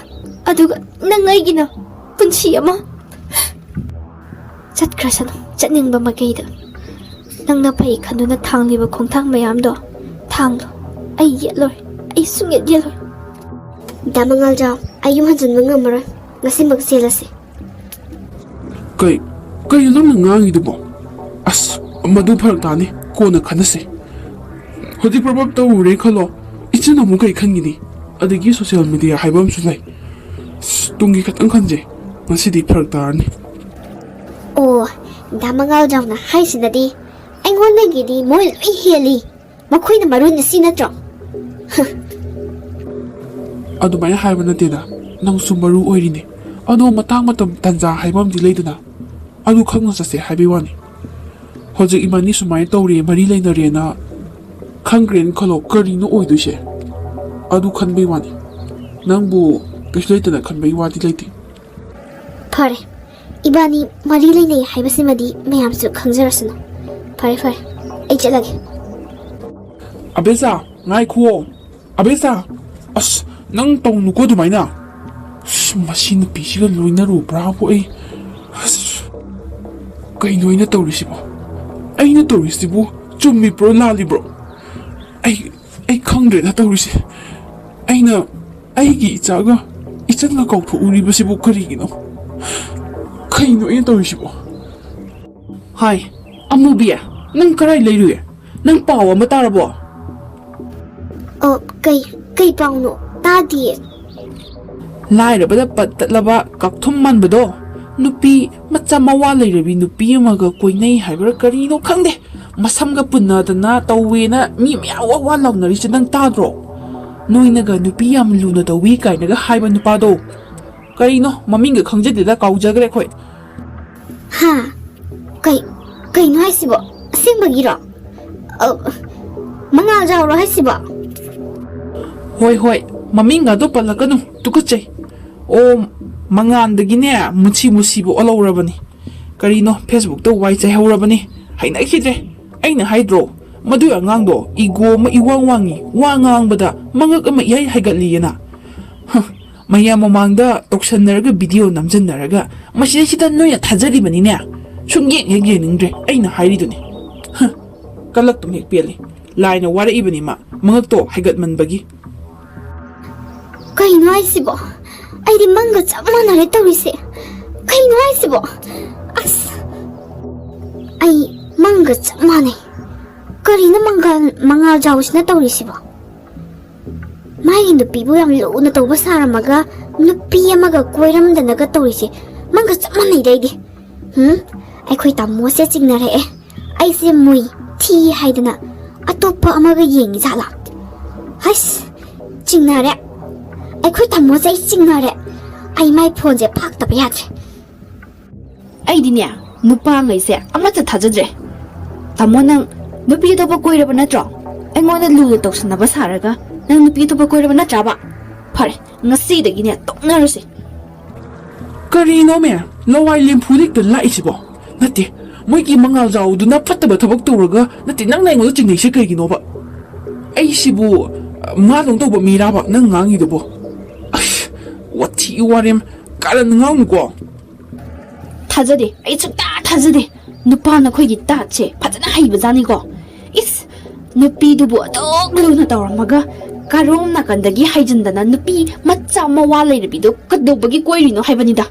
ꯑꯗꯨꯒ ꯅꯪ ꯑꯩꯒꯤꯅ ꯄꯨꯟꯁꯤ ꯑꯃ꯫ ꯆꯠꯈ꯭ꯔꯁꯅꯨ, ꯆꯠꯅꯤꯡꯕ ꯃꯥꯏꯀꯩꯗ꯫ ꯅꯪꯅ ꯐꯩ ꯈꯟꯗꯨꯅ ꯊꯥꯡꯂꯤꯕ ꯈꯣꯡꯊꯥꯡ ꯃꯌꯥꯝꯗꯣ ꯊꯥꯡꯂꯣ꯫ ꯑꯩ ꯌꯦꯠꯂꯣꯏ, ꯑꯩ ꯁꯨꯡꯌꯦꯠ ꯌꯦꯠꯂꯣꯏ꯫ ꯗꯥ ꯃꯉꯥꯜꯖꯥꯎ, ꯑꯩ ꯌꯨꯝ ꯍꯟꯖꯤꯟꯕ ꯉꯝꯃꯔꯣꯏ꯫ ꯉꯁꯤꯃꯛ ꯆꯦꯜꯂꯁꯤ꯫ ꯀꯩ, ꯀꯩꯅꯣ ꯅꯪꯅ ꯉꯥꯡꯉꯤꯗꯨꯕꯣ? ꯑꯁ, ꯃꯗꯨ ꯐꯔꯛ ꯇꯥꯅꯤ, ꯀꯣꯟꯅ ꯈꯟꯅꯁꯤ꯫ ꯍꯧꯖꯤꯛ ꯄ꯭ꯔꯞ ꯄ꯭ꯔꯞ ꯇꯧꯔꯨꯔꯦ ꯈꯜꯂꯣ, ꯏꯆꯟ ꯑꯃꯨꯛ ꯀꯩ ꯈꯟꯒꯤꯅꯤ? ꯑꯗꯒꯤ social media ꯍꯥꯏꯕ ꯑꯃꯁꯨ ꯂꯩ꯫ ꯑꯁ, ꯇꯨꯡꯒꯤ ꯈꯛꯇꯪ ꯈꯟꯖꯦ, ꯉꯁꯤꯗꯤ ꯐꯔꯛ ꯇꯥꯔꯅꯤ꯫ ꯑꯣ, ꯗꯥ ꯃꯉꯥꯜꯖꯥꯎꯅ ꯍꯥꯏꯁꯤꯅꯗꯤ ꯑꯩꯉꯣꯟꯗꯒꯤꯗꯤ ꯃꯣꯏ ꯂꯣꯏ ꯍꯦꯜꯂꯤ꯫ ꯃꯈꯣꯏꯅ ꯃꯔꯨꯅꯤ ꯁꯤ ꯅꯠꯇ꯭ꯔꯣ? ꯑꯗꯨꯃꯥꯏꯅ ꯍꯥꯏꯕ ꯅꯠꯇꯦꯗ, ꯅꯪꯁꯨ ꯃꯔꯨ ꯑꯣꯏꯔꯤꯅꯦ꯫ ꯑꯗꯣ ꯃꯇꯥꯡ ꯃꯇꯝ ꯇꯟꯖꯥ ꯍꯥꯏꯕ ꯑꯃꯗꯤ ꯂꯩꯗꯅ, ꯑꯗꯨ ꯈꯪꯅ ꯆꯠꯁꯦ ꯍꯥꯏꯕꯩ ꯋꯥꯅꯤ꯫ ꯍꯧꯖꯤꯛ ꯏꯕꯥꯅꯤ ꯁꯨꯃꯥꯏꯅ ꯇꯧꯔꯦ, ꯃꯔꯤ ꯂꯩꯅꯔꯦꯅ ꯈꯪꯈ꯭ꯔꯦꯅ ꯈꯜꯂꯣ, ꯀꯔꯤꯅꯣ ꯑꯣꯏꯗꯣꯏꯁꯦ? ꯑꯗꯨ ꯈꯟꯕꯩ ꯋꯥꯅꯤ꯫ ꯅꯪꯕꯨ ꯀꯩꯁꯨ ꯂꯩꯇꯅ ꯈꯟꯕꯒꯤ ꯋꯥꯗꯤ ꯂꯩꯇꯦ꯫ ꯐꯔꯦ, ꯏꯕꯥꯅꯤ ꯃꯔꯤ ꯂꯩꯅꯩ ꯍꯥꯏꯕꯁꯤꯃꯗꯤ ꯃꯌꯥꯝꯁꯨ ꯈꯪꯖꯔꯁꯅꯨ꯫ ꯐꯔꯦ, ꯐꯔꯦ, ꯑꯩ ꯆꯠꯂꯒꯦ꯫ ꯑꯕꯦꯆꯥ, ꯉꯥꯏꯈꯨꯑꯣ꯫ ꯑꯕꯦꯆꯥ, ꯑꯁ, ꯅꯪ ꯇꯧꯅꯨꯀꯣ ꯑꯗꯨꯃꯥꯏꯅ꯫ ꯑꯁ, ꯃꯁꯤ ꯅꯨꯄꯤꯁꯤꯒ ꯂꯣꯏꯅꯔꯨꯕ꯭ꯔꯥꯕꯨ ꯑꯩ꯫ ꯑꯁ, ꯀꯩꯅꯣ ꯑꯩꯅ ꯇꯧꯔꯤꯁꯤꯕꯣ? ꯑꯩꯅ ꯇꯧꯔꯤꯁꯤꯕꯨ ꯆꯨꯝꯃꯤꯕ꯭ꯔꯣ ꯂꯥꯜꯂꯤꯕ꯭ꯔꯣ? ꯑꯩ, ꯑꯩ ꯈꯪꯗ꯭ꯔꯦꯗ ꯇꯧꯔꯤꯁꯦ꯫ ꯑꯩꯅ ꯑꯩꯒꯤ ꯏꯆꯥꯒ ꯏꯆꯟꯒ ꯀꯥꯎꯊꯣꯛꯎꯔꯤꯕꯁꯤꯕꯨ ꯀꯔꯤꯒꯤꯅꯣ? ꯀꯩꯅꯣ ꯑꯩꯅ ꯇꯧꯔꯤꯁꯤꯕꯣ? ꯍꯥꯏ, ꯑꯃꯨꯕꯤ, ꯅꯪ ꯀꯔꯥꯏ ꯂꯩꯔꯨꯏ? ꯅꯪ ꯄꯥꯎ ꯑꯃ ꯇꯥꯔꯕꯣ? ꯑ, ꯀꯩ, ꯀꯩ ꯄꯥꯎꯅꯣ? ꯇꯥꯗꯤꯌꯦ꯫ ꯂꯥꯏꯔꯕꯗ ꯄꯠ ꯇꯠꯂꯕ ꯀꯥꯛꯊꯨꯝ ꯃꯥꯟꯕꯗꯣ, ꯅꯨꯄꯤ ꯃꯆꯥ ꯃꯋꯥ ꯂꯩꯔꯕꯤ ꯅꯨꯄꯤ ꯑꯃꯒ ꯀꯣꯏꯅꯩ ꯍꯥꯏꯕ꯭ꯔꯥ ꯀꯔꯤꯅꯣ ꯈꯪꯗꯦ, ꯃꯁꯝꯒ ꯄꯨꯟꯅꯗꯅ ꯇꯧꯋꯦꯅ ꯃꯤ ꯃꯌꯥꯝ ꯋꯥ ꯋꯥ ꯂꯥꯎꯅꯔꯤꯁꯦ ꯅꯪ ꯇꯥꯗ꯭ꯔꯣ? ꯅꯣꯏꯅꯒ ꯅꯨꯄꯤ ꯌꯥꯝ ꯂꯨꯅ ꯇꯧꯏ ꯀꯥꯏꯅꯒ ꯍꯥꯏꯕ ꯅꯨꯄꯥꯗꯣ, ꯀꯔꯤꯅꯣ ꯃꯃꯤꯡꯒ ꯈꯪꯖꯗꯦꯗ, ꯀꯥꯎꯖꯈ꯭ꯔꯦ ꯑꯩꯈꯣꯏ꯫ ꯍꯥ? ꯀꯩ, ꯀꯩꯅꯣ ꯍꯥꯏꯁꯤꯕꯣ? ꯑꯁꯦꯡꯕꯒꯤꯔꯣ? ꯑ, ꯃꯉꯥꯜ ꯖꯥꯎꯔꯣ ꯍꯥꯏꯁꯤꯕꯣ? ꯍꯣꯏ, ꯍꯣꯏ, ꯃꯃꯤꯡꯒꯗꯣ ꯄꯜꯂꯛꯀꯅꯨ, ꯇꯨꯀꯠꯆꯩ꯫ ꯑꯣ, ꯃꯉꯥꯟꯗꯒꯤꯅꯦ ꯃꯨꯁꯤ ꯃꯨꯁꯤꯕ ꯑꯣꯜꯍꯧꯔꯕꯅꯤ꯫ ꯀꯔꯤꯅꯣ Facebook ꯋꯥꯏ ꯆꯥꯏꯍꯧꯔꯕꯅꯤ꯫ ꯍꯩꯅꯈꯤꯗ꯭ꯔꯦ꯫ ꯑꯩꯅ ꯍꯥꯏꯗ꯭ꯔꯣ, ꯃꯗꯨꯏ ꯑꯉꯥꯡꯗꯣ ego ꯑꯃ ꯏꯋꯥꯡ ꯋꯥꯡꯉꯤ, ꯋꯥ ꯉꯥꯡꯕꯗ ꯃꯉꯛ ꯑꯃ ꯏꯍꯩ ꯍꯥꯏꯒꯠꯂꯤꯑꯅ꯫ ꯍ, ꯃꯌꯥꯝ ꯃꯃꯥꯡꯗ ꯇꯧꯁꯟꯅꯔꯒ ꯚꯤꯗꯤꯑꯣ ꯅꯝꯖꯟꯅꯔꯒ ꯃꯁꯤꯗꯩꯁꯤꯗ ꯅꯣꯏꯅ ꯊꯥꯖꯔꯤꯕꯅꯤꯅꯦ꯫ ꯁꯨꯝ ꯌꯦꯡ ꯍꯦꯛ ꯌꯦꯡꯅꯤꯡꯗ꯭ꯔꯦ ꯑꯩꯅ ꯍꯥꯏꯔꯤꯗꯨꯅꯤ꯫ ꯍ, ꯀꯜꯂꯛꯇꯨꯝ ꯍꯦꯛ ꯄꯦꯜꯂꯤ꯫ ꯂꯥꯏꯅ ꯋꯥꯔꯛꯏꯕꯅꯤ ꯃꯥ, ꯃꯉꯛꯇꯣ ꯍꯥꯏꯒꯠꯃꯟꯕꯒꯤ꯫ ꯀꯩꯅꯣ ꯍꯥꯏꯁꯤꯕꯣ? ꯑꯩꯗꯤ ꯃꯪꯒ ꯆꯞ ꯃꯥꯟꯅꯔꯦ ꯇꯧꯔꯤꯁꯦ꯫ ꯀꯩꯅꯣ ꯍꯥꯏꯁꯤꯕꯣ? ꯑꯁ, ꯑꯩ ꯃꯪꯒ ꯆꯞ ꯃꯥꯟꯅꯩ꯫ ꯀꯔꯤꯅꯣ ꯃꯉꯥꯜ ꯃꯉꯥꯜ ꯖꯥꯎꯁꯤꯅ ꯇꯧꯔꯤꯁꯤꯕꯣ? ꯃꯥꯒꯤ ꯅꯨꯄꯤꯕꯨ ꯌꯥꯝ ꯂꯨꯅ ꯇꯧꯕ ꯁꯥꯔꯝꯃꯒ ꯅꯨꯄꯤ ꯑꯃꯒ ꯀꯣꯏꯔꯝꯗꯅꯒ ꯇꯧꯔꯤꯁꯦ ꯃꯪꯒ ꯆꯞ ꯃꯥꯟꯅꯩꯗ ꯑꯩꯗꯤ꯫ ꯎꯝ, ꯑꯩꯈꯣꯏ ꯇꯥꯃꯣꯁꯦ ꯆꯤꯡꯅꯔꯛꯑꯦ꯫ ꯑꯩꯁꯦ ꯃꯨꯏ, ꯊꯤ ꯍꯥꯏꯗꯅ ꯑꯇꯣꯞꯄ ꯑꯃꯒ ꯌꯦꯡꯉꯤ ꯖꯥꯠꯂꯥ? ꯍꯩꯁ, ꯆꯤꯡꯅꯔꯦ꯫ ꯑꯩꯈꯣꯏ ꯇꯥꯃꯣꯁꯦ ꯑꯩ ꯆꯤꯡꯅꯔꯦ꯫ ꯑꯩ ꯃꯥꯏ ꯐꯣꯟꯁꯦ ꯐꯥꯛꯇꯕ ꯌꯥꯗ꯭ꯔꯦ꯫ ꯑꯩꯗꯤꯅꯦ, ꯅꯨꯄꯥꯉꯩꯁꯦ ꯑꯃꯠꯇ ꯊꯥꯖꯗ꯭ꯔꯦ꯫ ꯇꯥꯃꯣ, ꯅꯪ ꯅꯨꯄꯤ ꯑꯇꯣꯞꯄ ꯀꯣꯏꯔꯕ ꯅꯠꯇ꯭ꯔꯣ? ꯑꯩꯉꯣꯟꯗ ꯂꯨꯅ ꯇꯧꯁꯟꯅꯕ ꯁꯥꯔꯒ ꯅꯪ ꯅꯨꯄꯤ ꯑꯇꯣꯞꯄ ꯀꯣꯏꯔꯕ ꯅꯠꯇ꯭ꯔꯕ? ꯐꯔꯦ, ꯉꯁꯤꯗꯒꯤꯅꯦ ꯇꯣꯛꯅꯔꯁꯦ꯫ ꯀꯔꯤꯅꯣꯃꯦ, ꯂꯋꯥꯏ ꯂꯦꯝꯐꯨꯗ ꯍꯦꯛꯇ ꯂꯥꯛꯏꯁꯤꯕꯣ? ꯅꯠꯇꯦ, ꯃꯣꯏꯒꯤ ꯃꯉꯥꯜ ꯖꯥꯎꯗꯨꯅ ꯐꯠꯇꯕ ꯊꯕꯛ ꯇꯧꯔꯒ, ꯅꯠꯇꯦ, ꯅꯪꯅ ꯑꯩꯉꯣꯟꯗ ꯆꯤꯡꯅꯩꯁꯦ ꯀꯩꯒꯤꯅꯣꯕ? ꯑꯩꯁꯤꯕꯨ ꯃꯥꯗꯧ ꯇꯧꯕ ꯃꯤꯔꯥꯕ ꯅꯪ ꯉꯥꯡꯉꯤꯗꯨꯕꯣ? ꯑꯁ, ꯋꯥꯊꯤ ꯋꯥꯔꯦꯝ ꯀꯥꯔꯟ ꯉꯥꯡꯅꯨꯀꯣ꯫ ꯊꯥꯖꯗꯦ, ꯑꯩ ꯁꯨꯡꯊꯥ ꯊꯥꯖꯗꯦ꯫ ꯅꯨꯄꯥ ꯅꯈꯣꯏꯒꯤ ꯇꯥꯠꯁꯦ ꯐꯖꯅ ꯍꯩꯕꯖꯥꯠꯅꯤꯀꯣ꯫ ꯏꯁ, ꯅꯨꯄꯤꯗꯨꯕꯨ ꯑꯗꯨꯛ ꯂꯨꯅ ꯇꯧꯔꯝꯃꯒ ꯀꯔꯣꯝ ꯅꯥꯀꯟꯗꯒꯤ ꯍꯥꯏꯖꯤꯟꯗꯅ ꯅꯨꯄꯤ ꯃꯆꯥ ꯃꯋꯥ ꯂꯩꯔꯕꯤꯗꯣ ꯀꯩꯗꯧꯕꯒꯤ ꯀꯣꯏꯔꯤꯅꯣ ꯍꯥꯏꯕꯅꯤꯗ꯫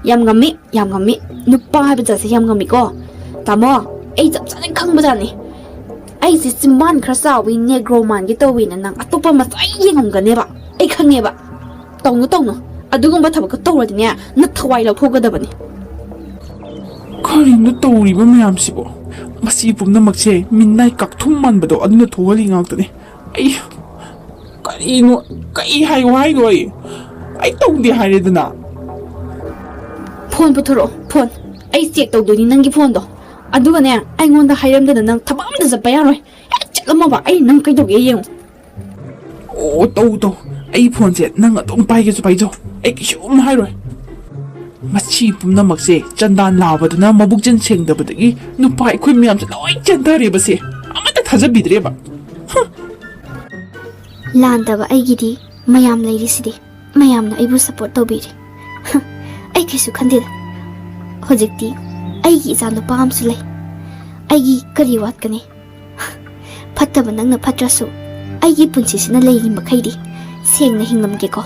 ꯌꯥꯝ ꯉꯝꯃꯤ, ꯌꯥꯝ ꯉꯝꯃꯤ꯫ ꯅꯨꯄꯥ ꯍꯥꯏꯕ ꯖꯥꯠꯁꯦ ꯌꯥꯝ ꯉꯝꯃꯤꯀꯣ꯫ ꯇꯥꯃꯣ, ꯑꯩ ꯆꯞ ꯆꯥꯅ ꯈꯪꯕꯖꯥꯠꯅꯤ꯫ ꯑꯩꯁꯦ ꯆꯤꯝꯕꯥꯟ ꯈꯔ ꯆꯥꯎꯕꯤ ꯅꯦꯒ꯭ꯔꯣ ꯃꯥꯟꯒꯦ ꯇꯧꯋꯦꯅ ꯅꯪ ꯑꯇꯣꯞꯄ ꯃꯆꯥ ꯌꯦꯡꯉꯝꯒꯅꯦꯕ꯫ ꯑꯩ ꯈꯪꯉꯦꯕ꯫ ꯇꯧꯅꯨ, ꯇꯧꯅꯨ꯫ ꯑꯗꯨꯒꯨꯝꯕ ꯊꯕꯛꯀ ꯇꯧꯔꯗꯤꯅꯦ, ꯅꯊꯋꯥꯏ ꯂꯧꯊꯣꯛꯀꯗꯕꯅꯤ꯫ ꯀꯔꯤꯅꯣ ꯇꯧꯔꯤꯕ ꯃꯌꯥꯝꯁꯤꯕꯣ? ꯃꯁꯤ ꯄꯨꯝꯅꯃꯛꯁꯦ ꯃꯤꯅꯥꯏ ꯀꯥꯛꯊꯨꯝ ꯃꯥꯟꯕꯗꯣ ꯑꯗꯨꯅ ꯊꯣꯛꯍꯜꯂꯤ ꯉꯥꯛꯇꯅꯤ꯫ ꯑꯩ ꯀꯔꯤꯅꯣ, ꯀꯩ ꯍꯥꯏꯌꯣ ꯍꯥꯏꯅꯣ? ꯑꯩ ꯑꯩ ꯇꯧꯗꯦ ꯍꯥꯏꯔꯦꯗꯅ꯫ ꯐꯣꯟ ꯄꯨꯊꯣꯔꯛꯑꯣ, ꯐꯣꯟ꯫ ꯑꯩ ꯆꯦꯛ ꯇꯧꯗꯣꯏꯅꯤ ꯅꯪꯒꯤ ꯐꯣꯟꯗꯣ꯫ ꯑꯗꯨꯒꯅꯦ, ꯑꯩꯉꯣꯟꯗ ꯍꯥꯏꯔꯝꯗꯅ ꯅꯪ ꯊꯕꯛ ꯑꯝꯇ ꯆꯠꯄ ꯌꯥꯔꯣꯏ꯫ ꯍꯦꯛ ꯆꯠꯂꯝꯃꯕ ꯑꯩ ꯅꯪ ꯀꯩꯗꯧꯒꯦ ꯌꯦꯡꯉꯨ꯫ ꯑꯣ, ꯇꯧ ꯇꯧ꯫ ꯑꯩ ꯐꯣꯟꯁꯦ ꯅꯪ ꯑꯗꯨꯝ ꯄꯥꯏꯒꯦꯁꯨ ꯄꯥꯏꯖꯧ꯫ ꯑꯩ ꯀꯩꯁꯨꯝ ꯍꯥꯏꯔꯣꯏ꯫ ꯃꯁꯤ ꯄꯨꯝꯅꯃꯛꯁꯦ ꯆꯟꯗꯥꯟ ꯂꯥꯕꯗꯨꯅ ꯃꯕꯨꯛꯆꯦꯜ ꯁꯦꯡꯗꯕꯗꯒꯤ ꯅꯨꯄꯥ ꯑꯩꯈꯣꯏ ꯃꯌꯥꯝꯁꯦ ꯂꯣꯏ ꯆꯦꯟꯊꯔꯦꯕꯁꯦ꯫ ꯑꯃꯠꯇ ꯊꯥꯖꯕꯤꯗ꯭ꯔꯦꯕ꯫ ꯂꯥꯟꯗꯕ ꯑꯩꯒꯤꯗꯤ ꯃꯌꯥꯝ ꯂꯩꯔꯤꯁꯤꯗꯤ꯫ ꯃꯌꯥꯝꯅ ꯑꯩꯕꯨ ꯁꯄꯣꯔꯠ ꯇꯧꯕꯤꯔꯤ꯫ ꯑꯩ ꯀꯩꯁꯨ ꯈꯟꯗꯦꯗ꯫ ꯍꯧꯖꯤꯛꯇꯤ ꯑꯩꯒꯤ ꯏꯆꯥ ꯅꯨꯄꯥ ꯑꯃꯁꯨ ꯂꯩ꯫ ꯑꯩꯒꯤ ꯀꯔꯤ ꯋꯥꯠꯀꯅꯤ? ꯐꯠꯇꯕ ꯅꯪꯅ ꯐꯠꯇ꯭ꯔꯁꯨ, ꯑꯩꯒꯤ ꯄꯨꯟꯁꯤꯁꯤꯅ ꯂꯩꯔꯤ ꯃꯈꯩꯗꯤ ꯁꯦꯡꯅ ꯍꯤꯡꯂꯝꯒꯦꯀꯣ꯫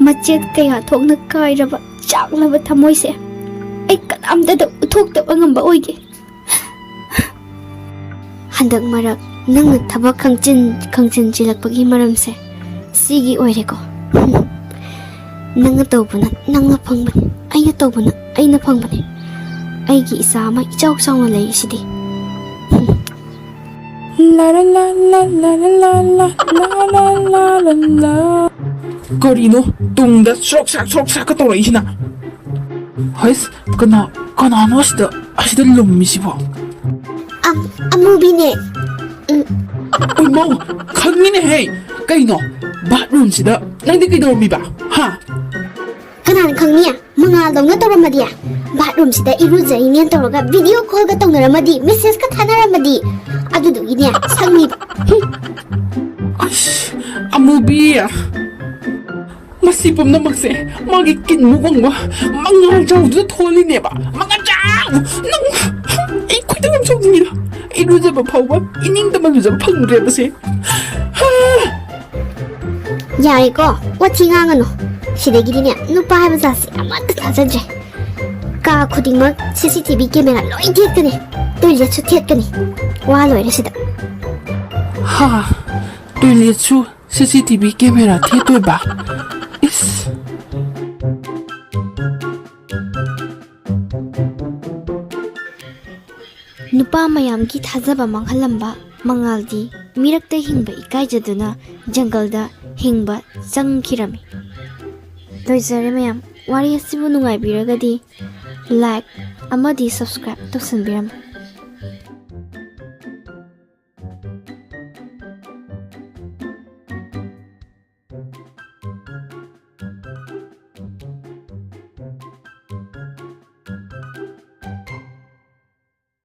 ꯃꯆꯦꯠ ꯀꯌꯥ ꯊꯣꯛꯅ ꯀꯥꯏꯔꯕ, ꯆꯥꯛꯂꯕ ꯊꯃꯣꯏꯁꯦ ꯑꯩ ꯀꯅꯥꯝꯇꯗ ꯎꯠꯊꯣꯛꯇꯕ ꯉꯝꯕ ꯑꯣꯏꯒꯦ꯫ ꯍꯟꯗꯛ ꯃꯔꯛ ꯅꯪꯅ ꯊꯕꯛ ꯈꯪꯆꯤꯟ ꯈꯪꯆꯤꯟ ꯆꯤꯜꯂꯛꯄꯒꯤ ꯃꯔꯝꯁꯦ ꯁꯤꯒꯤ ꯑꯣꯏꯔꯦꯀꯣ꯫ ꯅꯪꯅ ꯇꯧꯕꯅ ꯅꯪꯅ ꯐꯪꯕꯅꯤ, ꯑꯩꯅ ꯇꯧꯕꯅ ꯑꯩꯅ ꯐꯪꯕꯅꯤ꯫ ꯑꯩꯒꯤ ꯏꯆꯥ ꯑꯃ ꯏꯆꯥꯎ ꯆꯥꯎꯅ ꯂꯩꯔꯤꯁꯤꯗꯤ꯫ ꯀꯔꯤꯅꯣ ꯇꯨꯡꯗ ꯁ꯭ꯔꯣꯛ ꯁ꯭ꯔꯥꯛ ꯁ꯭ꯔꯣꯛ ꯁ꯭ꯔꯥꯛꯀ ꯇꯧꯔꯛꯏꯁꯤꯅ? ꯍꯩꯁ, ꯀꯅꯥ ꯀꯅꯥꯅꯣ ꯑꯁꯤꯗ ꯑꯁꯤꯗ ꯂꯨꯝꯃꯤꯁꯤꯕꯣ? ꯑꯝ, ꯑꯃꯨꯕꯤꯅꯦ꯫ ꯎꯝ꯫ ꯏꯃꯧ, ꯈꯪꯉꯤꯅꯦꯍꯦ꯫ ꯀꯩꯅꯣ, ꯕꯥꯠꯔꯨꯝꯁꯤꯗ ꯅꯪꯗꯤ ꯀꯩꯗꯧꯔꯝꯃꯤꯕ? ꯍꯥ? ꯀꯅꯥꯅ ꯈꯪꯅꯤ? ꯃꯉꯥꯜꯗꯧꯅ ꯇꯧꯔꯝꯃꯗꯤ? ꯕꯥꯠꯔꯨꯝꯁꯤꯗ ꯏꯔꯨꯖꯔꯤꯅꯦꯅ ꯇꯧꯔꯒ ꯚꯤꯗꯤꯑꯣ ꯀꯣꯜꯒ ꯇꯧꯅꯔꯝꯃꯗꯤ, ꯃꯦꯁꯦꯖꯀ ꯊꯥꯅꯔꯝꯃꯗꯤ? ꯑꯗꯨꯗꯨꯒꯤꯅꯦ, ꯁꯪꯉꯤꯕ꯫ ꯑꯁ, ꯑꯃꯨꯕꯤ꯫ ꯃꯁꯤ ꯄꯨꯝꯅꯃꯛꯁꯦ ꯃꯥꯒꯤ ꯀꯤꯟ ꯃꯨꯛ ꯋꯥꯡꯕ ꯃꯉꯥꯜ ꯆꯥꯎꯗꯨꯅ ꯊꯣꯛꯍꯜꯂꯤꯅꯦꯕ꯫ ꯃꯉꯥꯜ ꯆꯥꯎ! ꯅꯪ, ꯑꯩ ꯈꯣꯏꯗꯧ ꯌꯥꯝ ꯁꯥꯎꯅꯤꯡꯉꯤꯗ꯫ ꯏꯔꯨꯖꯕ ꯐꯥꯎꯕ ꯏꯅꯤꯡꯇꯝꯅ ꯂꯨꯖꯕ ꯐꯪꯗ꯭ꯔꯦꯕꯁꯦ꯫ ꯍꯥ! ꯌꯥꯔꯦꯀꯣ, ꯋꯥꯊꯤ ꯉꯥꯡꯒꯅꯨ꯫ ꯁꯤꯗꯒꯤꯗꯤꯅꯦ, ꯅꯨꯄꯥ ꯍꯥꯏꯕ ꯖꯥꯠꯁꯦ ꯑꯃꯠꯇ ꯊꯥꯖꯗ꯭ꯔꯦ꯫ ꯀꯥ ꯈꯨꯗꯤꯡꯃꯛ ꯁꯤ ꯁꯤ ꯇꯤ ꯚꯤ ꯀꯦꯃꯦꯔꯥ ꯂꯣꯏ ꯊꯦꯠꯀꯅꯤ, ꯇꯣꯏꯂꯦꯠꯁꯨ ꯊꯦꯠꯀꯅꯤ꯫ ꯋꯥ ꯂꯣꯏꯔꯦ ꯁꯤꯗ꯫ ꯍꯥ, ꯇꯣꯏꯂꯦꯠꯁꯨ ꯁꯤ ꯁꯤ ꯇꯤ ꯚꯤ ꯀꯦꯃꯦꯔꯥ ꯊꯦꯠꯇꯣꯏꯕ? ꯏꯁ! ꯅꯨꯄꯥ ꯃꯌꯥꯝꯒꯤ ꯊꯥꯖꯕ ꯃꯥꯡꯍꯜꯂꯝꯕ ꯃꯉꯥꯜꯗꯤ ꯃꯤꯔꯛꯇ ꯍꯤꯡꯕ ꯏꯀꯥꯏꯖꯗꯨꯅ ꯖꯪꯒꯜꯗ ꯍꯤꯡꯕ ꯆꯪꯈꯤꯔꯝꯃꯤ꯫ ꯂꯣꯏꯖꯔꯦ ꯃꯌꯥꯝ, ꯋꯥꯔꯤ ꯑꯁꯤꯕꯨ ꯅꯨꯡꯉꯥꯏꯕꯤꯔꯒꯗꯤ like ꯑꯃꯗꯤ subscribe ꯇꯧꯁꯟꯕꯤꯔꯝꯃꯨ꯫